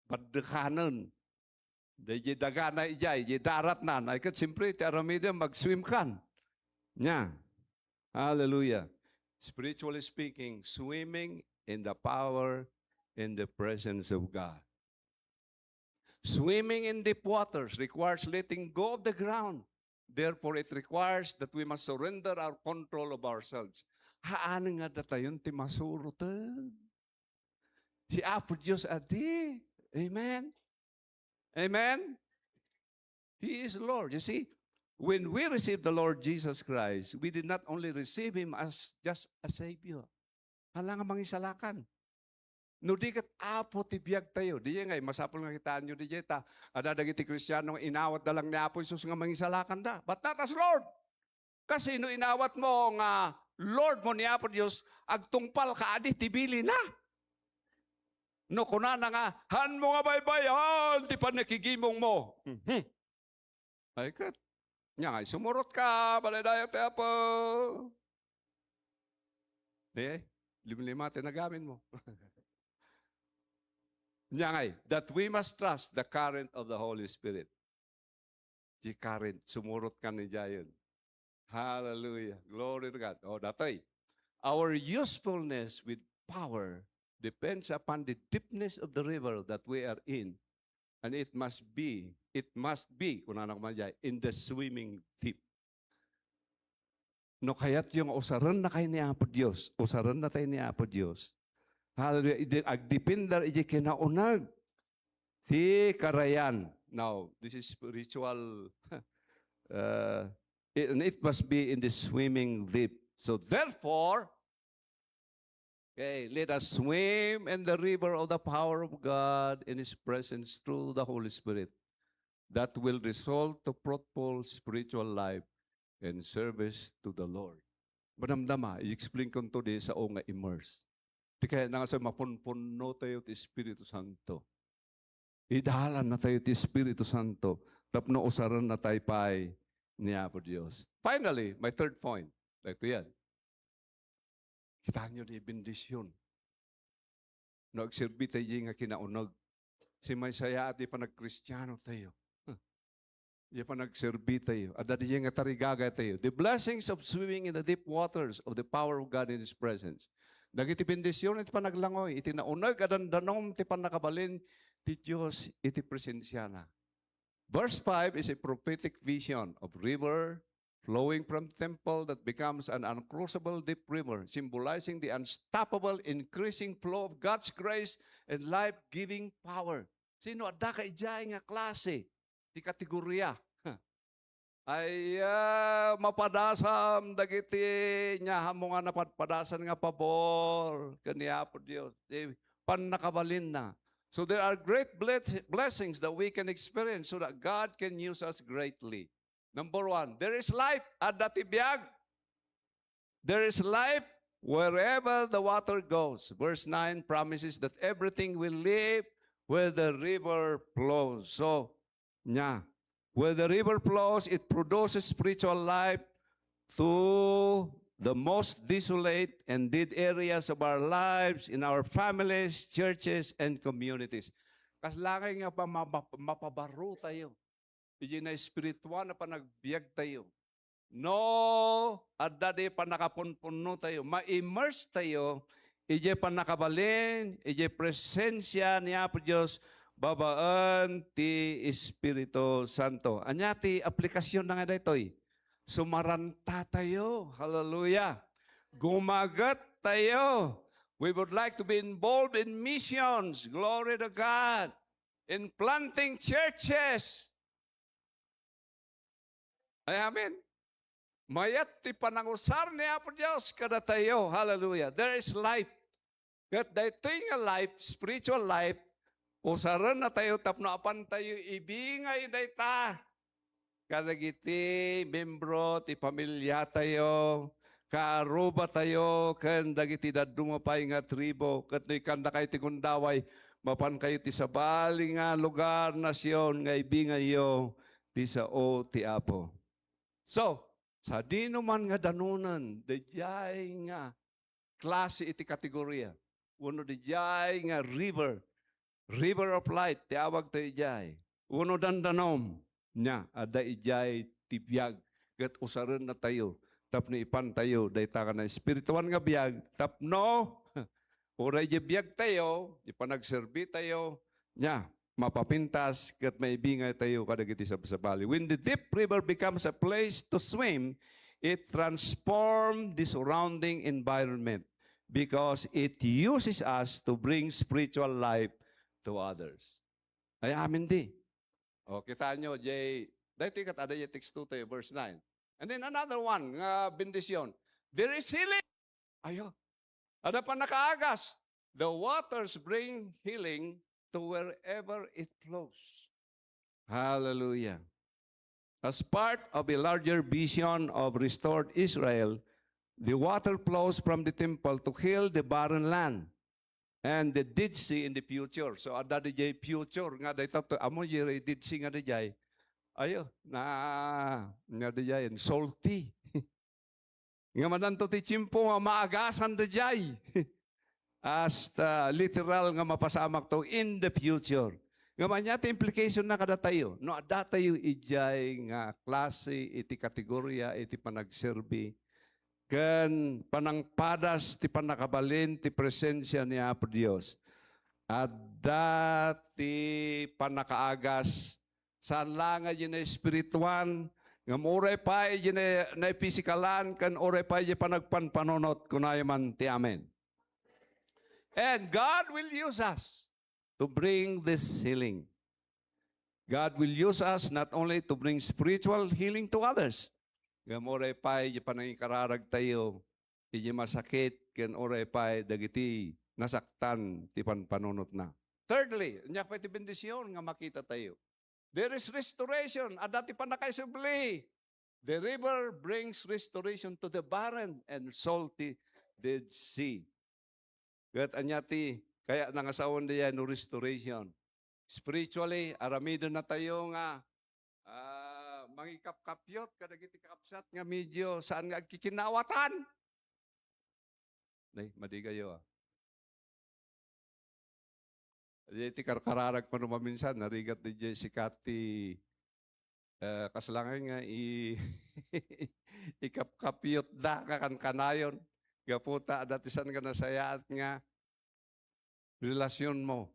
mabaddekanen. Daydi dagana idiay, di daratnan. Ay, ket siyempre, ti aramidem, mag-swim kan. Nya. Hallelujah. Spiritually speaking, swimming in the power, in the presence of God. Swimming in deep waters requires letting go of the ground. Therefore, it requires that we must surrender our control of ourselves. Haan nga datayon ti masuroten. Si Apo Dios adi. Amen? Amen? He is Lord. You see, when we receive the Lord Jesus Christ, we did not only receive Him as just a Savior. Hala nga mangisalakan. No di ket Apo ti biagtayo. Di ngay, masapul nga kitaenyo di ta, ada dagiti Kristiano nga inawatda lang ni Apo Jesus nga mangisalakanda. But not as Lord. Kasi no inawatmo nga Lord mo ni Apo Dios, agtungpalka adi ti bilina. No kunana nga, "Hanmo nga baybayan ti pannakigimongmo." Mhm. Ay, ket, nya ngay, sumurotka, madaydayaw ti Apo. Eh, limlima ti nagaminmo. Nya ngay, that we must trust the current of the Holy Spirit. Ti current, sumurot kan idiayen. Hallelujah. Glory to God. Oh, datoy. Our usefulness with power depends upon the deepness of the river that we are in. And it must be, it must be, kunana ko man idiay, in the swimming deep. No kayatyo nga usarennakay ni Apo Dios, usarennatay ni Apo Dios. Hallelujah. Idi agdepender iti kinauneg ti karayan. Now, this is spiritual. Uh, it, and it must be in the swimming deep. So therefore, okay, let us swim in the river of the power of God in His presence through the Holy Spirit. That will result to fruitful spiritual life and service to the Lord. Madamdama, i-explain ko to di sao nga immerse. Ti kayatna nga sa mapunpunno tayo ti Espiritu Santo. Idalan na tayo ti Espiritu Santo. Tapno usaren na tayo pay ni Apo Dios. Finally, my third point. Ito yan. Kitaenyo di bendisyon. No agserbi tayo nga kinauneg. Si Messiah ti panagkristiano tayo. Huh. Di panagserbi tayo. Adda di nga tarigagay tayo. The blessings of swimming in the deep waters of the power of God in His presence. Dagiti bendisyon iti panaglangoy, iti nauneg a dandanom ti pannakabalin ti Dios iti presensiana. Verse five is a prophetic vision of river flowing from temple that becomes an uncrossable deep river, symbolizing the unstoppable increasing flow of God's grace and life-giving power. Sino adda ka idiay nga klase ti kategoria? Ay, ah, mapadasam dagiti nyahammo nga napadpadasan nga pabor ken ni Apo Dios. Ti pannakabalinna. So there are great bless-, blessings that we can experience so that God can use us greatly. Number one, there is life. Adda ti biag. There is life wherever the water goes. Verse nine promises that everything will live where the river flows. So, nya, where the river flows, it produces spiritual life to the most desolate and dead areas of our lives, in our families, churches, and communities. Kasla ngay nga pa-, ma-, ma-, mapabarutayo iti naespirituan a panagbiagtayo. No, adda di pannakapunpunnotayo. Ma-immerse tayo idiay pannakabalin, idiay presensia ni Apo Dios babaen ti Espiritu Santo. Ania ti aplikasionna nga daytoy? Sumaranta tayo. Hallelujah. Gumaget tayo. We would like to be involved in missions. Glory to God. In planting churches. Ay, amen. Mayat ti panangusar ni Apo Dios kadatayo. Hallelujah. There is life. Ket daytoy nga life, spiritual life, usarennatayo tapno apantayo ibingay dayta kadagiti membro ti pamiliatayo, kaarrubatayo, ken dagiti dadduma pay nga tribo. Ket no ikkandakayo ti gundaway, mapankayo ti sabali nga lugar, nasion, nga ibingayyo ti sao ti Apo. So, sadino man nga danonen, daydiay nga klase iti kategoria, wenno daydiay nga river, river of light, ti awagtayo idiay, wenno dandanom, nia, adda idiay ti biag, ket usarennatayo tapno ipantayo dayta nga naespirituan nga biag, tapno uray idiay biagtayo, ipanagserbitayo, nia, mapapintas ket maibingaytayo kadagiti sabsabali. When the deep river becomes a place to swim, it transforms the surrounding environment because it uses us to bring spiritual life to others. Ay, amin di. O, kitaenyo, jay, daytoy ket adda jay tekstotayo, verse nine. And then another one nga bendisyon. There is healing. Ayo. Adda pannakaagas. The waters bring healing to wherever it flows. Hallelujah. As part of a larger vision of restored Israel, the water flows from the temple to heal the barren land and the Dead Sea in the future. So, adda diay future nga dayta, ammo diay Dead Sea nga diay. Ayo, na, nga diay, salty. Nga madanto ti tiempo nga maagasan daydiay. Hasta literal nga mapasamakto in the future. Nga ania ti implication na kadatayo? No, addatayo idiay nga klase iti kategoria iti panagserbi ken panangpadas ti pannakabalin ti presensia ni Apo Dios. Adda ti pannakaagas Saan la nga idiay naespirituan, ngem uray pay idiay na-, napisikalan, ken uray pay idiay panagpanpanunot, kunayo man ti amen. And God will use us to bring this healing. God will use us not only to bring spiritual healing to others, ngem uray pay idiay panangikararagtayo, idiay masakit, ken uray pay dagiti nasaktan ti panpanunotna. Thirdly, ania pay ti bendisyon nga makitatayo? There is restoration. Adda ti pannakaisubli. The river brings restoration to the barren and salty Dead Sea. Ket ania ti kayatna nga sawen daydiay no restoration? Spiritually, aramidennatayo nga, ah, mangikapkapyot kadagiti kakabsat nga medyo saan nga agkikinawatan. Nay, madigayo, ah. Diay ti karkararag ko no maminsan, narigat diay sikat ti, eh, kasla nga i-, ikapkapyotda nga kankanayon. Gapu ta adda ti saan nga nasayaat nga relasyonmo.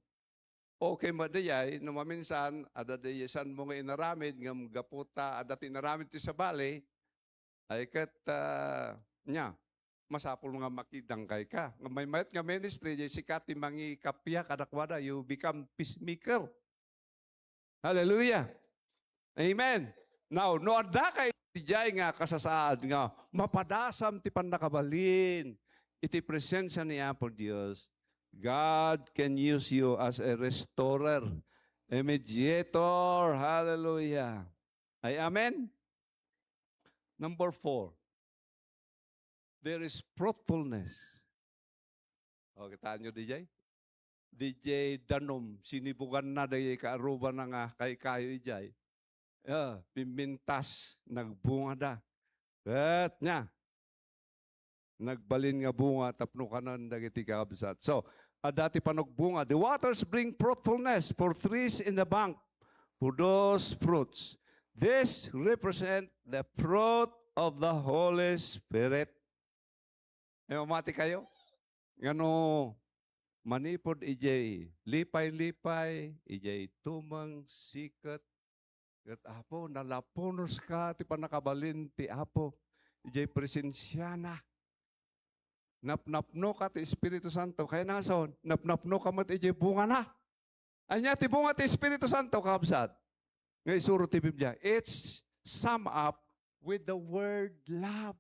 Okay met daydiay, no maminsan, adda diay saanmo nga inaramid, ngem gapu ta adda ti inaramid ti sabali, ay ket, ah, nia, masapul nga makidangkayka. Nga maymayat nga ministry, diay sika ti mangikappia kadakuada, you become peacemaker. Hallelujah. Amen. Now, no adda kay diay nga kasasaad nga mapadasam ti pannakabalin iti presensia ni Apo Dios, God can use you as a restorer, a mediator. Hallelujah. Ay, amen? Number four, there is fruitfulness. O, kitaenyo diay? Diay danum, sinibuganna diay kaarrubana nga kaykayo idiay. Ah, pimmintas, nagbungada. Ket nia, nagbalin nga bunga tapno kanen dagiti kakabsat. So, adda ti panugbunga. The waters bring fruitfulness for trees in the bank produce fruits. This represent the fruit of the Holy Spirit. Ay, mamati kayo? Ngano, manipod ijay lipay-lipay, ijay tumeng, siket, ket, Apo, nalapunoska ti pannakabalin ti Apo, ijay presensiana. Napnapnoka ti Espiritu Santo. Kaya nason, napnapnoka met ijay bungana. Ania ti bunga ti Espiritu Santo, kabsat? Nga isuro ti Biblia. It's sum up with the word love.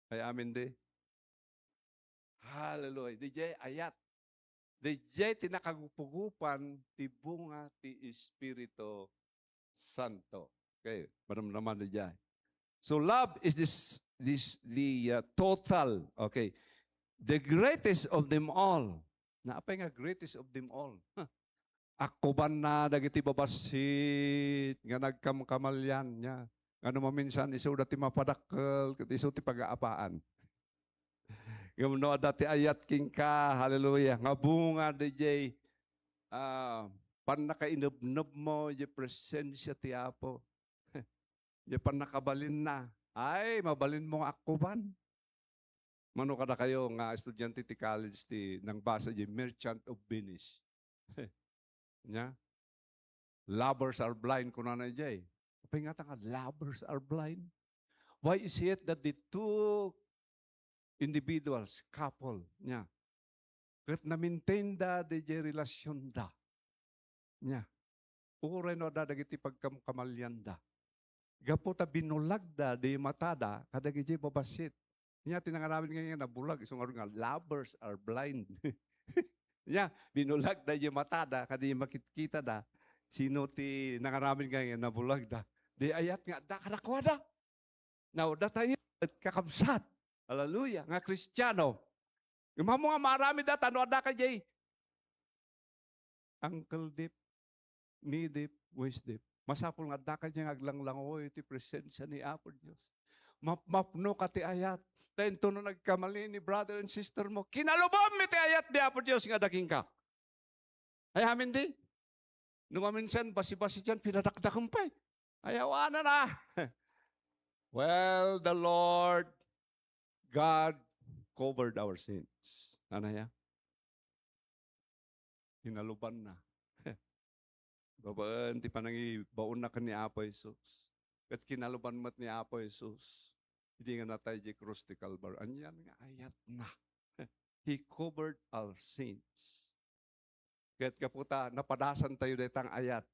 Ay, amin di. Hallelujah. Dijay ayat. Dijay ti nakagupugupan ti bunga ti Espiritu Santo. Okay, madamdama dijay. So love is this, this, the, uh, total. Okay. The greatest of them all. Naapay nga greatest of them all? Huh. Akkubanna dagiti babassit nga nagkamkamalian niya. Ngano maminsan isuda ti mapadakkel ket isu ti pagaapaan. Ngem no adda ti ayat kenka, hallelujah, nga bunga dijay, ah, pannakainebnebmo ijay presensia ti Apo. Ijay pannakabalinna. Ay, mabalinmo nga akkuban. Mano kadakayo nga estudiante ti college ti nangbasa ijay Merchant of Venice. Nya? Lovers are blind, kunana ijay. Apay ngata nga lovers are blind? Why is it that the two individuals, couple, nya, ket na-maintain da dijay relasionda? Nya, uray no adda dagiti pagkamkamalianda. Gapu ta binulagda di matada kadagiti babassit. Nya, ti nangaramid nga, nga nabulag, isu ngarud nga lovers are blind. Nya, binulagda di matada, kadi makitkitada. Sino ti nangaramid nga, nga nabulagda? Di ayat nga adda kadakuada. Now, datayo, et kakabsat. Hallelujah. Nga Kristiano. Imamo nga maaramid data, no adda ka jay Uncle Dip, Ni Dip, Wis Dip. Masapul nga adda ka nga aglanglangoy ti presensia ni Apo Dios. Mapmapno ka ti ayat. Ta intono nagkamali ni brother and sister mo, kinalubam mi ti ayat ni Apo Dios nga adda kenka. Ay, amin di? No maminsan, basi-basi diyan, pinadakdakem pay. Ay, awanan, ah. Well, the Lord God covered our sins. Ano ya? Kinaluban na. Babaen ti panangibaonna ken ni Apo Jesus. Ket kinaluban met ni Apo Jesus. Idi nga natay di krus ti Kalbar. Anian nga ayat na. He covered our sins. Ket gapu ta napadasan tayo dayta nga ayat.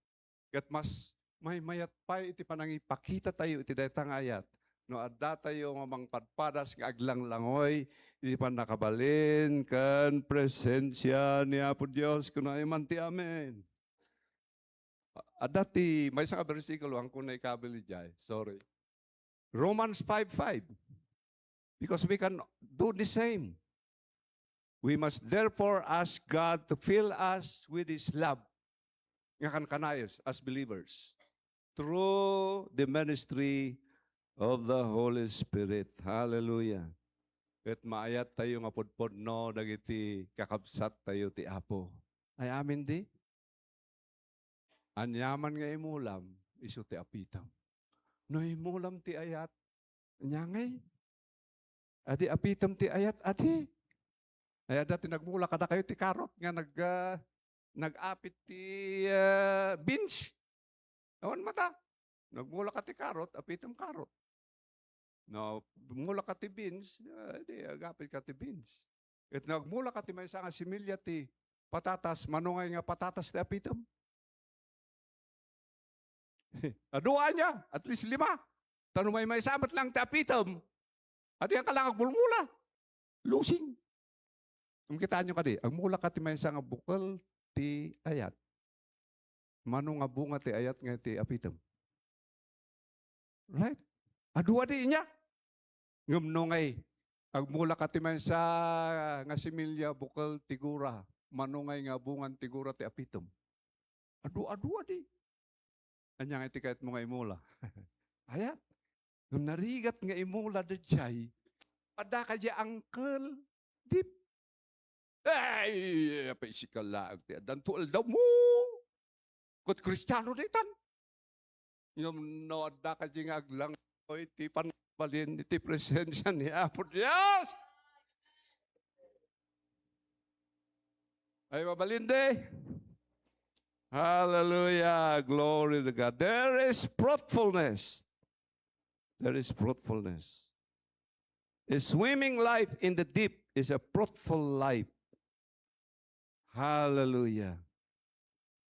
Ket mas maymayat pay iti panangipakita tayo iti dayta nga ayat. No adda tayo nga mangpadpadas nga aglanglangoy iti pannakabalin ken presensia ni Apo Dios. Kunayo man ti amen. Adda ti maysa nga bersikulo, angko naikabil idiay. Sorry. Romans five five. Because we can do the same. We must therefore ask God to fill us with His love. Nga kankanayon as believers. Through the ministry of the Holy Spirit. Hallelujah. Ket maayat tayo nga pudpudno dagiti kakabsat tayo ti Apo. Ay amin di? Aniaman nga imulam, isu ti apitem. No imulam ti ayat, ania ngay? Adi apitem ti ayat, adi. Ay, adda ti nagmula kadakayo ti karot nga nag-, ah, nag-apit ti, ah, beans. Awan mata. Nagmula ka ti karot, apitem karot. No, mula ka ti beans, ah, di, agapit ka ti beans. Ket nagmula ka ti maysa nga similya ti patatas, mano ngay nga patatas ti apitem? Adua ania, at least lima. Ta no maymaysa met lang ti apitem, adi ka lang agbulmula. Losing. Kitaenyo kadi, agmula ka ti maysa nga bukel ti ayat. Mano nga bunga ti ayat nga ti apitem? Right? Adua di inya. Ngem no ngay, agmula ka ti maysa nga similya, bukel ti gura, mano ngay nga bungan ti gura ti apitem? Adu-adua di. Ania nga iti kayatmo nga imula? Ayat. Ngem narigat nga imula daydiay, adda ka diay Uncle Dip. Ay, apay sika laeng ti addan to aldaw mo. Ket Kristiano daytan. Ngem no adda kadi nga aglangoy ti panagbalin iti presensia ni Apo Dios. Ay, mabalin di? Hallelujah. Glory to God. There is fruitfulness. There is fruitfulness. A swimming life in the deep is a fruitful life. Hallelujah.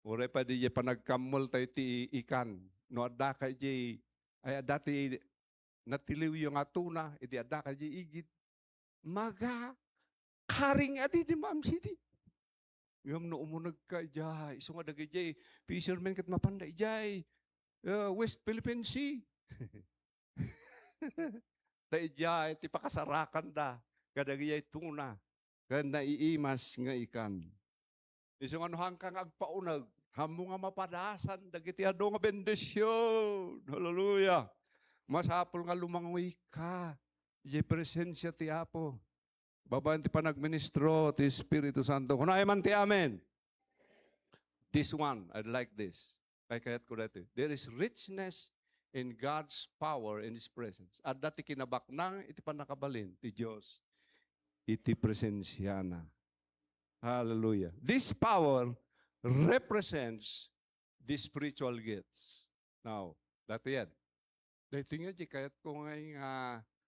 Uray pa di panagkammol tayo ti ikan. No, adda ka iti, ay, adda ti natiliwyo nga tuna, idi adda ka iti igid. Maga, karing adi di Ma'am Sidi. Ngem no umuneg ka idiay, isu nga dagijay fishermen ket mapanda idiay, eh, West Philippine Sea. Ta idiay ti pakasarakanda kadagijay tuna ken naiimas nga ikan. Isu nga no haanka nga agpauneg, haanmo nga mapadasan dagiti adu nga bendision. Hallelujah! Masapul nga lumangoyka idiay presensia ti Apo. Babaen ti panagministro ti Espiritu Santo. Kunay man ti amen. This one, I like this. Kaykayatko daytoy. There is richness in God's power in His presence. Adda ti kinabaknang iti pannakabalin ti Dios iti presensiana. Hallelujah. This power represents the spiritual gifts. Now, daytoy yan. Daytoy nga, di kayatko nga, nga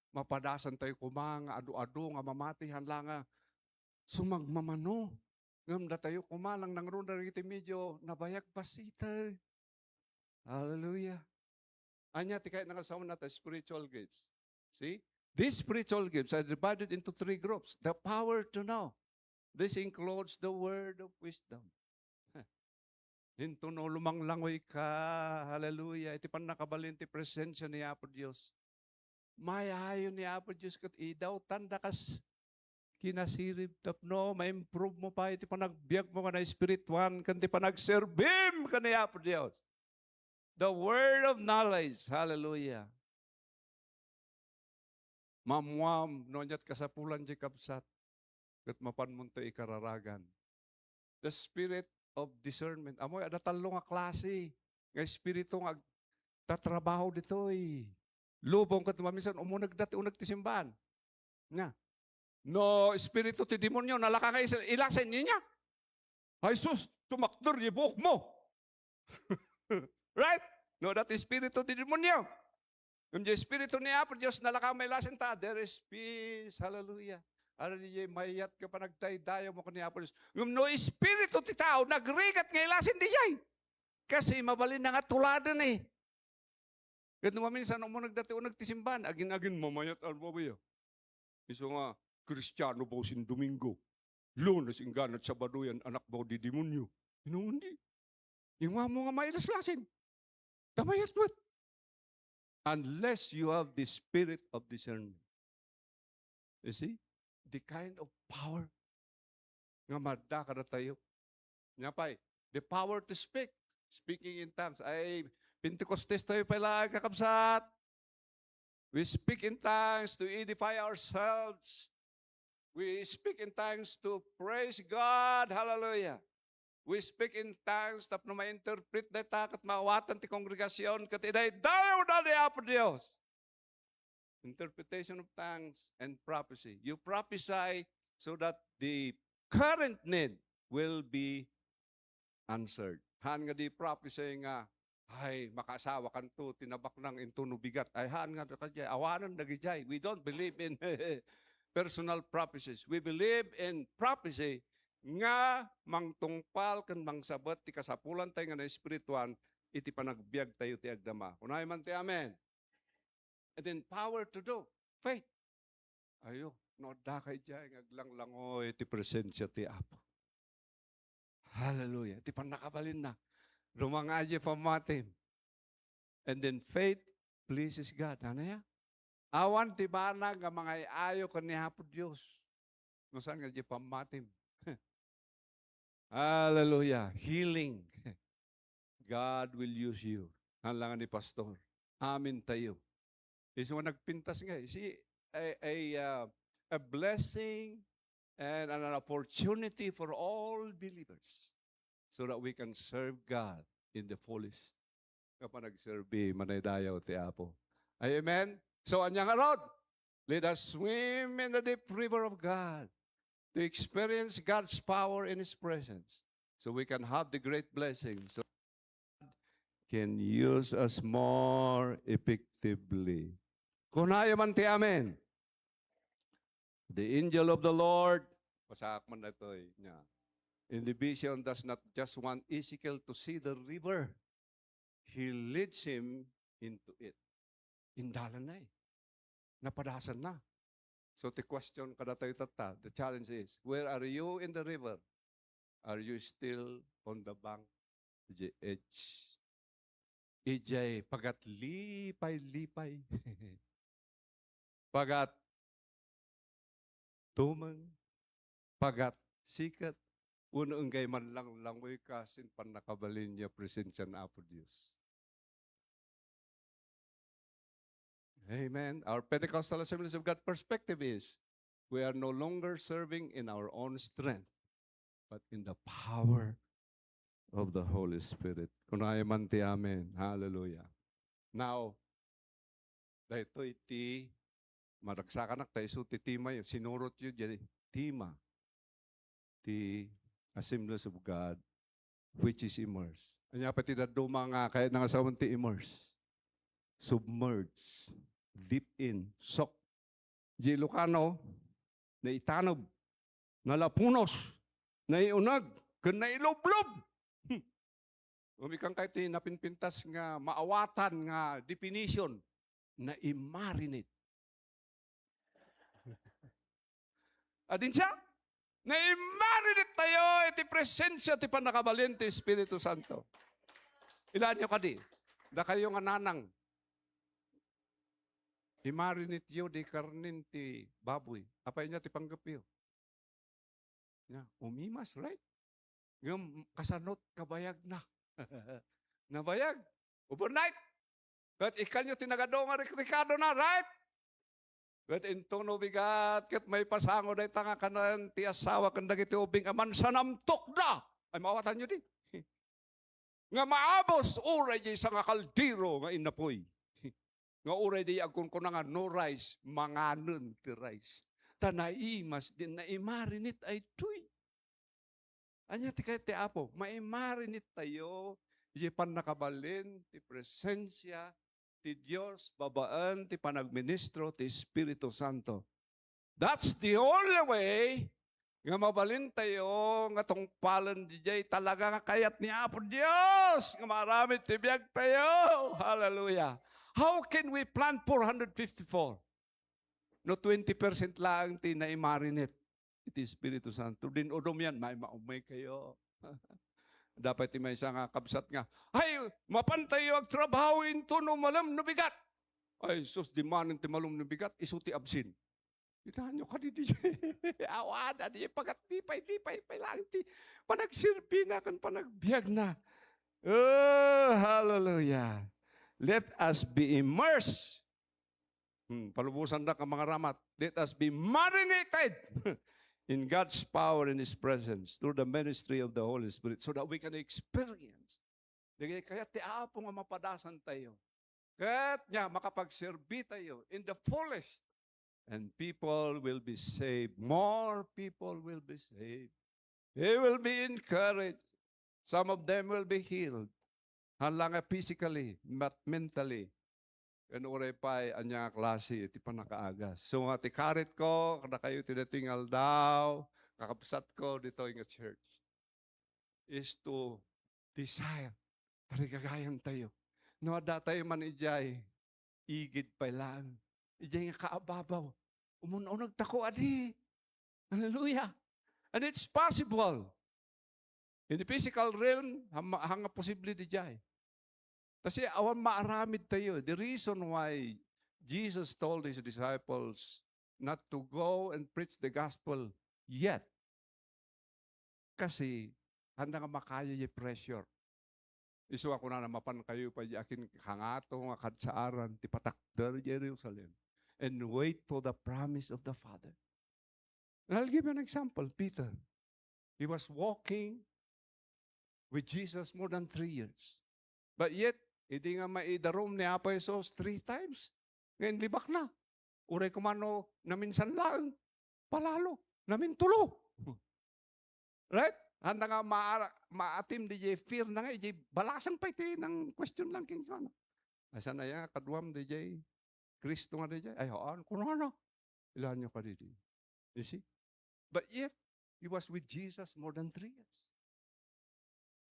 mapadasan tayo koma nga adu-adu nga mamati, haan la nga sumagmamano. Ngem datayo koma, nangnangruna dagiti medyo nabayag bassit. Hallelujah. Ania ti kayat nga sawen nato, spiritual gifts. See? These spiritual gifts are divided into three groups. The power to know. This includes the word of wisdom. Intono lumanglangoy ka, hallelujah, iti pannakabalin ti presensia ni Apo Dios. Maayayo ni Apo Dios ket idawtanda kas kinasirib tapno ma-improve mo pay ti panagbiag mo nga naespirituan ken ti panagserbim ken ni Apo Dios. The word of knowledge. Hallelujah. Mammuam no aniat kasapulan diay kabsat, ket mapanmonto ikararagan. The spirit of discernment. Amoy, adda tallo nga klase nga espiritu nga agtatrabaho ditoy lubong ket maminsan umunegda ti uneg ti simbaan. Nga, no espiritu ti demonio, nalaka nga is-, ilasin niya. Ay sus, tumakder diay buokmo. Right? No, that espiritu ti demonio. Ngem diay espiritu ni Apo Dios, nalaka mailasin ta, there is peace. Hallelujah. Aray diay mayat nga panagtaydayaw mo ken ni Apo Dios. Ngem no espiritu ti tao, nagrigat nga ilasin diay. Kasi mabalin na nga tuladen eh. Ket no maminsan, umuneg dati uneg ti simbaan, agin-agin mamayat, ano ba ya? Isu nga, Kristiano baw sin Domingo. Lunes, ingganad, Sabado yan, anak baw di demonyo. Inungundi. Yung amo nga mailaslasin. Tamayat met. Unless you have the spirit of discernment. You see? The kind of power nga madda kadatayo. Nia pay, the power to speak. Speaking in tongues. Ay, Pentecostes tayo pay laeng, kakabsat. We speak in tongues to edify ourselves. We speak in tongues to praise God. Hallelujah. We speak in tongues tapno ma-interpret dayta ket maawatan ti kongregasyon ket idaydayaw da ni Apo Dios. Interpretation of tongues and prophecy. You prophesy so that the current need will be answered. Haan nga di prophecy nga, "Ay, makaasawakanto, ti nabaknang intono bigat." Ay, haan nga kadiay, awanen dagidiay. We don't believe in personal prophecies. We believe in prophecy nga mangtungpal ken mangsabet ti kasapulan tayo nga naespirituan iti panagbiag tayo ti agdama. Kunay man ti amen. And then power to do. Faith. Ayo, no adda kay diay nga aglanglangoy ti presensia ti Apo. Hallelujah. Ti pannakabalinna. Rumanga diay pammatim. And then faith pleases God. Ano ya? Awan ti banag nga mangay-ayo ken ni Apo Dios. No saan nga diay pammatim. Hallelujah. Healing. God will use you. Haan la nga ni Pastor. Amen tayo. Isu nga nagpintas nga, see, a, a, uh, a blessing and an opportunity for all believers so that we can serve God in the fullest. Nga panagserbi, manaydayaw ti Apo. Amen? So, ania ngarud? Let us swim in the deep river of God to experience God's power in His presence so we can have the great blessing so God can use us more effectively. Kunayo man ti amen. The angel of the Lord, pasaak man daytoy niya. In the vision, does not just want Ezekiel to see the river. He leads him into it. Indalan na eh. Napadasan na. So, the question kadatayo tatta, the challenge is, where are you in the river? Are you still on the bank? The edge. Ijay pagatlipay-lipay. Pagat tumeng, pagat siket, wenno enggay manlanglangoy ka sin pannakabalin nga presensia ni Apo Dios. Amen. Our Pentecostal Assemblies of God perspective is we are no longer serving in our own strength, but in the power of the Holy Spirit. Kunayo man ti amen. Hallelujah. Now, daytoy ti maragsakanak ta isu ti tema yo. Sinurot yo diay tema ti Assemblies of God, which is immerse. Ania pay ti dadduma nga kayatna nga sawen ti immerse? Submerge, dip in, soak. Di Ilocano, naitaneb, nalapunos, naiuneg, ken nailublob. Hmm. Umikan kay ti napinpintas nga maawatan nga definition, naimarinate. Adin siya? Naimarinate tayo iti presensia ti pannakabalin ti Espiritu Santo. Ilaenyo kadi, dakayo nga nanang, imarinate yo di karnen ti baboy. Apay nia ti panggepyo? Nia, umimas, right? Ngem kasano't kabayagna? Nabayag. Overnight. Ket ikkanyo ti nagadu nga rikrikadona, right? Ket intono bigat, ket maipasango dayta nga kanen ti asawa ken dagiti ubing a mansanamtokda. Ay, maawatanyo di. Nga maabus, uray diay sangakaldero nga innapuy. Nga uray diay agkunkuna nga no rice, manganen ti rice. Ta naimas din, naimarinate daytoy. Ania ti kayat ti Apo? Maimarinate tayo iti pannakabalin ti presensia ti Dios babaen ti panagministro ti Espiritu Santo. That's the only way nga mabalin tayo nga tungpalen diay talaga nga kayat ni Apo Dios nga maaramid ti biag tayo. Hallelujah. How can we plant four hundred fifty-four? No twenty percent laeng ti naimarinate iti Espiritu Santo. Din udom yan, may maumay kayo. Dapat ti maysa nga kabsat nga, "Ay, mapan tayo agtrabaho into no malem no bigat." Ay, sus, di manen ti malem no bigat, isu ti absin. Kitaenyo kadi di. Awan, adi, pagat di pay, di pay, pay lang ti panagsirbina ken panagbiagna. Oh, hallelujah. Let us be immersed. Hmm, palubosandak nga mangaramat. Let us be marinated in God's power and His presence through the ministry of the Holy Spirit so that we can experience dagiti kayat ti Apo nga mapadasan tayo. Ket nia, makapagserbi tayo in the fullest. And people will be saved. More people will be saved. They will be encouraged. Some of them will be healed. Haan la nga physically, but mentally. Ken uray pay ania nga klase ti pannakaagas. So nga ti karitko kadakayo ti daytoy nga aldaw, kakabsatko ditoy nga church, is to desire. Tarigagayan tayo. No adda tayo man idiay igid pay laeng, idiay nga kaababaw, umun-uneg tako adi. Hallelujah. And it's possible. In the physical realm, hama-, hanga posible didiay. Kasi awan maaramid tayo. The reason why Jesus told his disciples not to go and preach the gospel yet, kasi haan da nga makaya diay pressure. Isu a kunana, mapan kayo pay diay akin kangato nga kadsaaran ti patakder diay Jerusalem and wait for the promise of the Father. And I'll give you an example, Peter. He was walking with Jesus more than three years. But yet, idi nga maidarum ni Apo Jesus three times, nga inlibak na. Uray koma no naminsan laeng, palalo, namintulo. Right? Handa nga ma-, maatim di jay fear na nga, ijay balasang pay ti nang question lang kenkuana. Asan aya nga kaduam di jay Cristo nga di jay? Ay, haan, kunana. Ilaenyo kadidi. You see? But yet, he was with Jesus more than three years.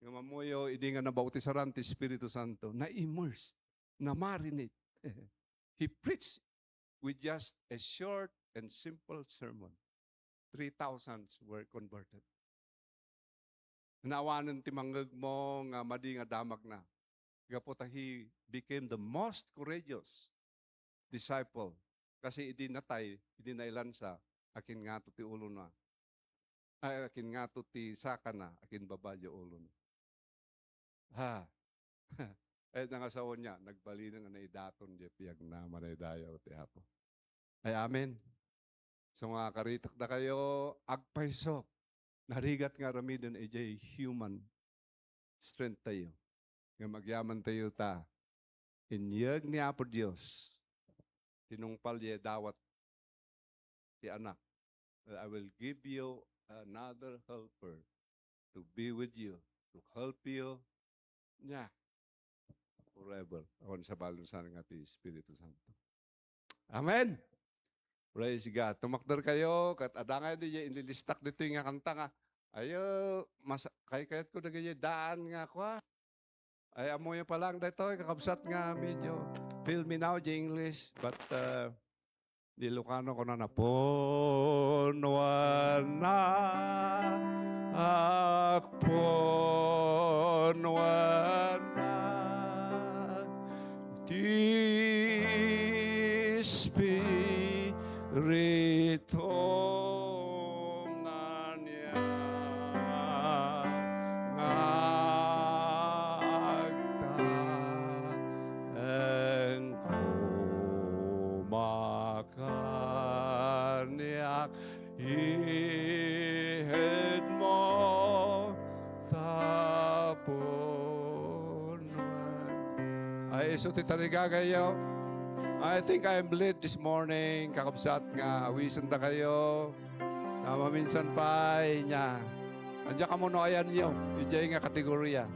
Nga mammuyo, idi nga nabautisaran ti Espiritu Santo, na-immersed, na-marinate. He preached with just a short and simple sermon. Three thousands were converted. Naawanen ti mangngegmo nga madi nga damagna. Gapu ta he became the most courageous disciple. Kasi idi natay, idi nailansa, akinngato ti ulona. Ay, akinngato ti sakana, akinbaba ti ulona. Ha? Ay, nangasawan niya, nagbalin nga naidaton diay biagna, manaydayaw ti Apo. Ay, amen. So nga, karitak dakayo, agpayso. Narigat nga aramiden ijay human strength tayo. Nga agyaman tayo ta, inyeg ni Apo Dios, tinungpal diay dawat ti Anak. "I will give you another helper to be with you, to help you." Nya, forever. Awan sa balusan nga ti Espiritu Santo. Amen. Praise God. Tumakder kayo, ket adda nga di inlilistak ditoy nga kanta nga, ayo, mas-, kaykayatko dagiti daan nga kua. Ay, ammoyo pa lang daytoy, kakabsat, nga medyo filmy now, di English, but, uh, di Ilocano, kunana, "Punwana, ak, punwana, ti Espiritu." Aniak nga agtaeng kumakaniak, ihedmo tapon. Ay, isu ti tarigagayo. I think I'm late this morning, kakabsat, nga awisendakayo. Nga maminsan pay, nya, adda kamo no ayanyo, idiay nga kategoria.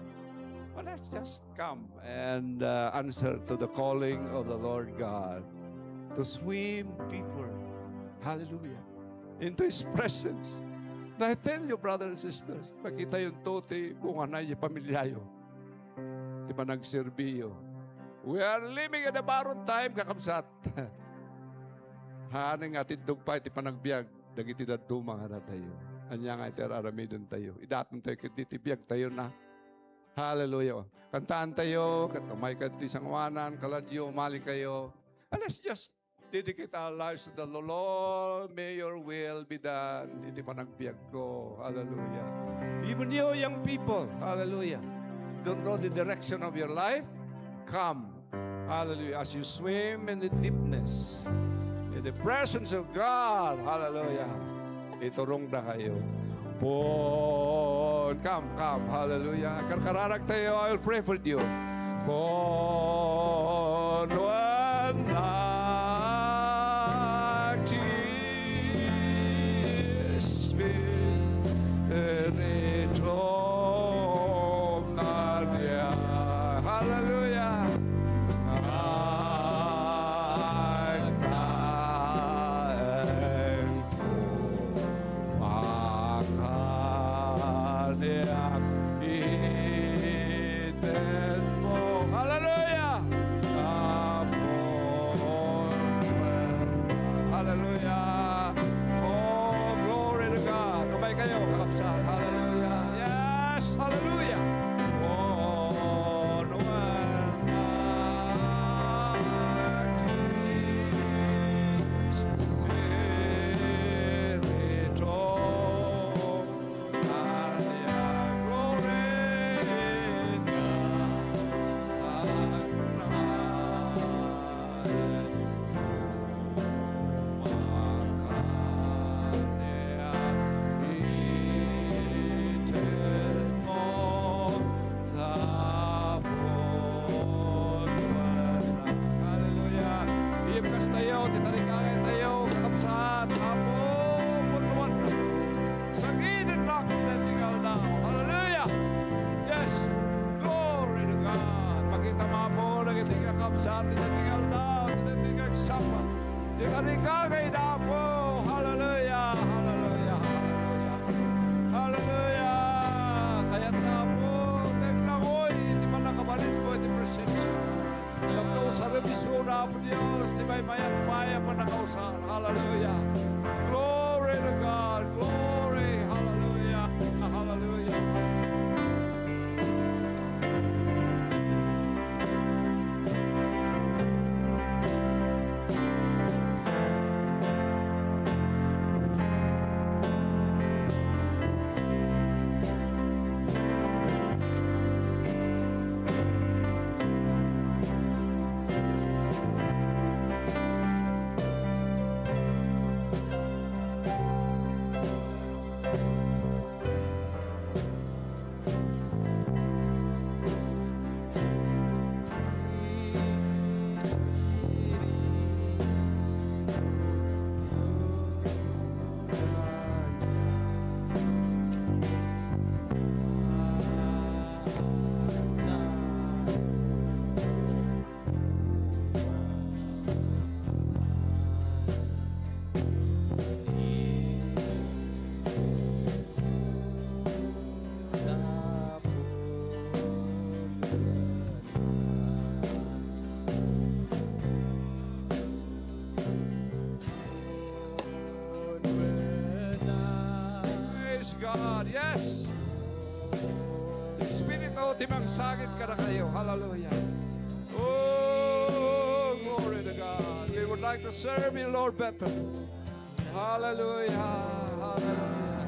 But let's just come and, uh, answer to the calling of the Lord God to swim deeper. Hallelujah. Into His presence. And I tell you, brothers and sisters, makitayo ti bungana iti pamilyayo, ti panagserbiyo. We are living in a borrowed time, kakabsat. Haan nga atiddog pay ti panagbiag dagiti dadduma kadatayo. Ania nga iti ar-aramidentayo? Idatontayo ketdi ti biagtayona. Hallelujah. Kantaantayo, ket umaykayo ti sangoanan, kaladyo, umalikayo. And let's just dedicate our lives to the Lord. "Lord, may your will be done." Iti panagbiagko. Hallelujah. Even you, young people, hallelujah, don't know the direction of your life? Come. Hallelujah. As you swim in the deepness, in the presence of God, hallelujah, iturongda kayo. Pon, come, come, hallelujah. Karkararag tayo, I will pray for you. Pon, wan, na, ti, Espiritu, Maria. Hallelujah. Agtaeng makaniak itenmo. Hallelujah. Apo. Hallelujah. Oh, glory to God. Umaykayo, kakabsat. Hallelujah. Yes, hallelujah. Oh, no, Espiritu. Kastayo, ti tarigagay tayo, kakabsat, Apo, punnuan. Sangiden na dagiti aldaw. Hallelujah! Yes! Glory to God! Makita mo, Apo, dagiti kakabsat, dagiti aldaw, dagiti kagsapa. Ti tarigagay na, Apo. Hallelujah! Hallelujah! Hallelujah! Hallelujah! Kayat na, Apo, ti aglangoy, ti pannakabalin ko, ti presensya. Tapno usarem isuna, Apo Dios, ti maymayat pay a pannakausar. Hallelujah. Glory to God. Glory. Hallelujah. Hallelujah. Praise God. Yes. Espiritu ti mangsagid kadakayo. Hallelujah. Oh, glory to God. We would like to serve you, Lord, better. Hallelujah. Hallelujah.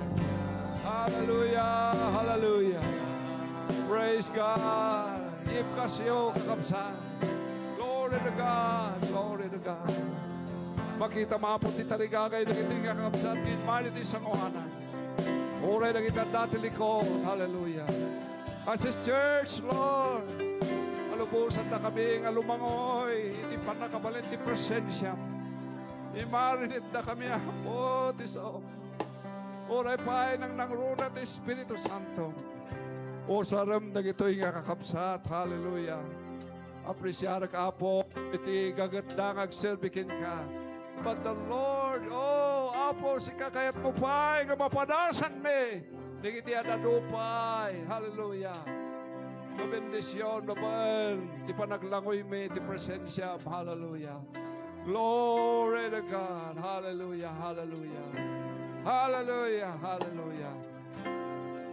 Hallelujah. Hallelujah. Praise God. Ipkasyo, kakabsat. Glory to God. Glory to God. Makita mapu ti tarigagay dagiti kakabsat ken mani ti sangoanan. Uray dagiti adda ti likod. Hallelujah. As a church, Lord, alubosandakami nga lumangoy iti pannakabalin ti presensiam. Imarinitdakami, Apo, ti sao. Uray pay nangnangruna ti Espiritu Santo. Usarem dagitoy nga kakabsat. Hallelujah. Apresiarek, Apo, iti gagetda nga agserbi kenka. But the Lord, oh, Apo, sika kayatmo pay nga mapadasanmi dagiti ad-adu pay. Hallelujah. Mabendision, babaen ti panaglangoymi ti presensiam. Hallelujah. Glory to God. Hallelujah, hallelujah. Hallelujah, hallelujah.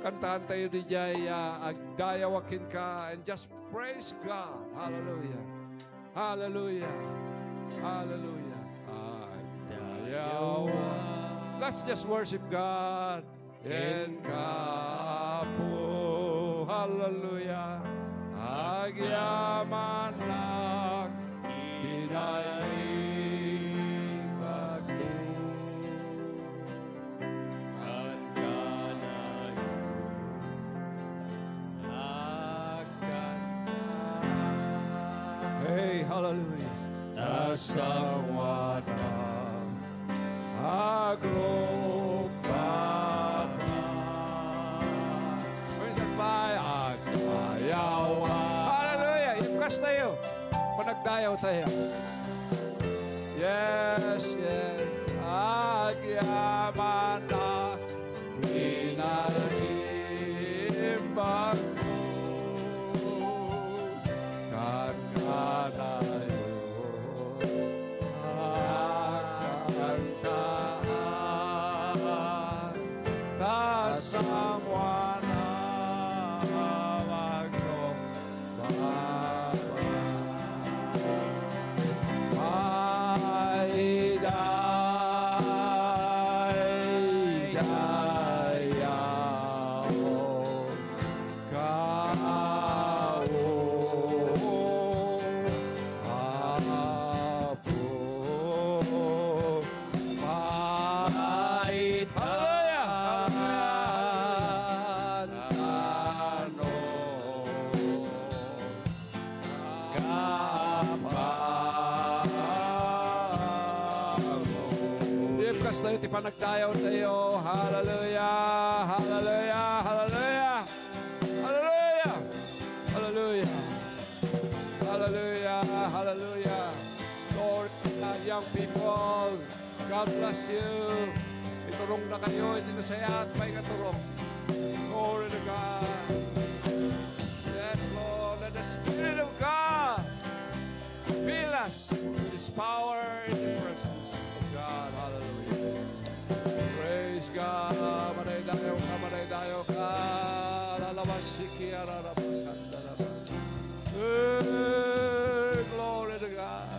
Kantaantayo diay, ah, Agdayaw a Kenka, and just praise God. Hallelujah. Hallelujah. Hallelujah. Agdayaw. Let's just worship God. Kenka, Apo. Hallelujah. Agyamanak kinaimbagko. Agkanayon, agkanta. Hey, hallelujah. Tasanguana, aglupaba. Praise and by, agdayawa. Hallelujah. Ipkastayo. Panagdayaw tayo. Yes, yes. Agyamanak kinaimbagko. Kankanayon, agkantaan. Tasanguana, aglupaba. Paidaydayaw kao, Ti panagdayaw tayo. Hallelujah! Hallelujah! Hallelujah! Hallelujah! Hallelujah! Hallelujah! Hallelujah! Lord, young people, God bless you. Iturong na kayo iti nasayaat pay nga turong. Glory to God. Yes, Lord. Let the Spirit of God fill us with His power in the presence of God. Hallelujah. Praise God. Madaydayaw ka, madaydayaw ka. Lalabasiki, ararabakanda, Hey, glory to God.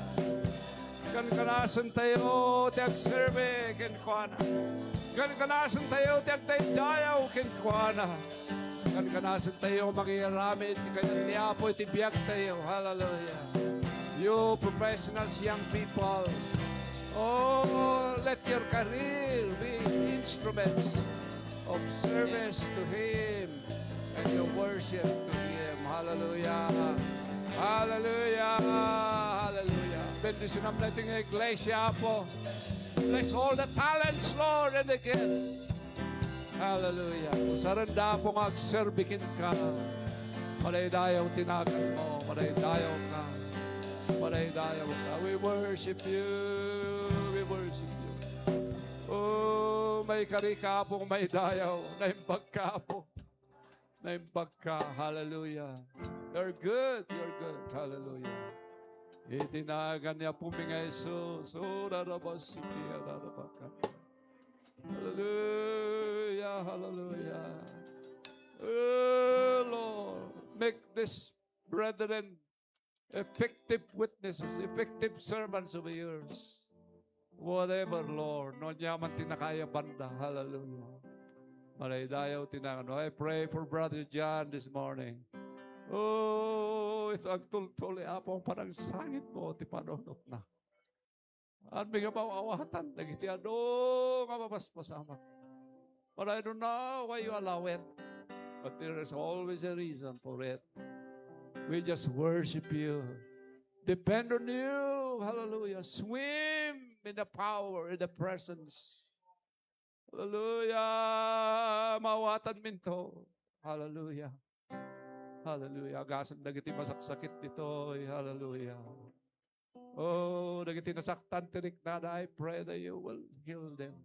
Kankanasen tayo ti agserbi kenkuana. Kankanasen tayo ti agdaydayaw kenkuana. Kankanasen tayo mangiaramid ti kayat ni Apo iti biag tayo. Hallelujah. You professionals, young people, oh, let your career be instruments of service to Him and your worship to Him. Hallelujah. Hallelujah. Hallelujah. Bendisyonam daytoy nga iglesia, Apo. Bless all the talents, Lord, and the gifts. Hallelujah. Usarenda, Apo, nga agserbi kenka. Madaydayaw ti naganmo. Madaydayaw ka. Madaydayaw ka. We worship you. We worship you. Oh, maikari ka, Apo, maidayaw. Naimbag ka, Apo. Naimbag ka. Hallelujah. You're good. You're good. Hallelujah. Iti nagan ni Apo mi nga Jesus. Oh, rarabasiki, rarabaka. Hallelujah. Hallelujah. Oh, Lord. Make this brethren effective witnesses, effective servants of yours. Whatever, Lord, no ania man ti nakaayabanda. Hallelujah. Madaydayaw ti nangano. I pray for Brother John this morning. Oh, ito agtultuloy, Apo, ang panagsangit mo, ti panunotna. At may kapaw-awatan, dagiti adu nga mapaspasamak. But I don't know why you allow it. But there is always a reason for it. We just worship you. Depend on you. Hallelujah. Swim in the power, in the presence. Hallelujah. Maawatan minto. Hallelujah. Hallelujah. Agasem dagiti masaksakit ditoy. Hallelujah. Oh, dagiti nasaktan ti riknada, I pray that you will heal them.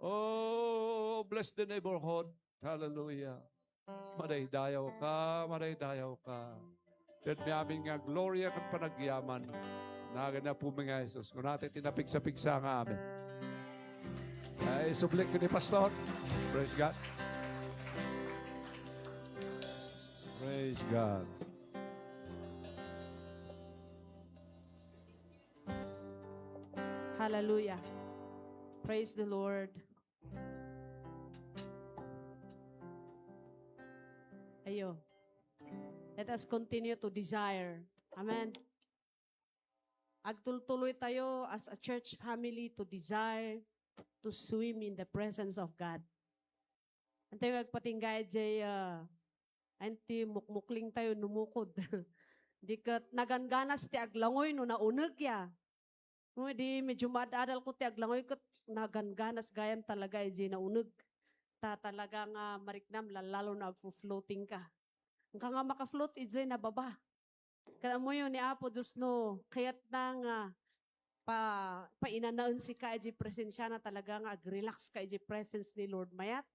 Oh, bless the neighborhood. Hallelujah. Madaydayaw ka, madaydayaw ka. Ket may amin nga gloria ken panagyaman. Nagan ni Apo mi nga Jesus. Kunata iti napigsa-pigsa nga amin. Ay, sublik ni Pastor. Praise God. Praise God. Hallelujah. Praise the Lord. Ayo. Let us continue to desire. Amen. Agtultuloy tayo as a church family to desire to swim in the presence of God. Antayo nga agpatingga idiay, ah, anti mukmukling tayo numukod. Di ket nagangganas ti aglangoy no nauneg ya. No, di medyo maad-adal ko ti aglangoy ket nagangganas gayam talaga idiay nauneg. Ta talaga nga mariknam, lallalo no agfo-floating ka. Angka nga maka-float idiay nababa. Ket ammoyo ni Apo Dios no kayatna nga pa, painanaen sika idiay presensiana, talaga nga ag-relax ka idiay presence ni Lord. Mayat?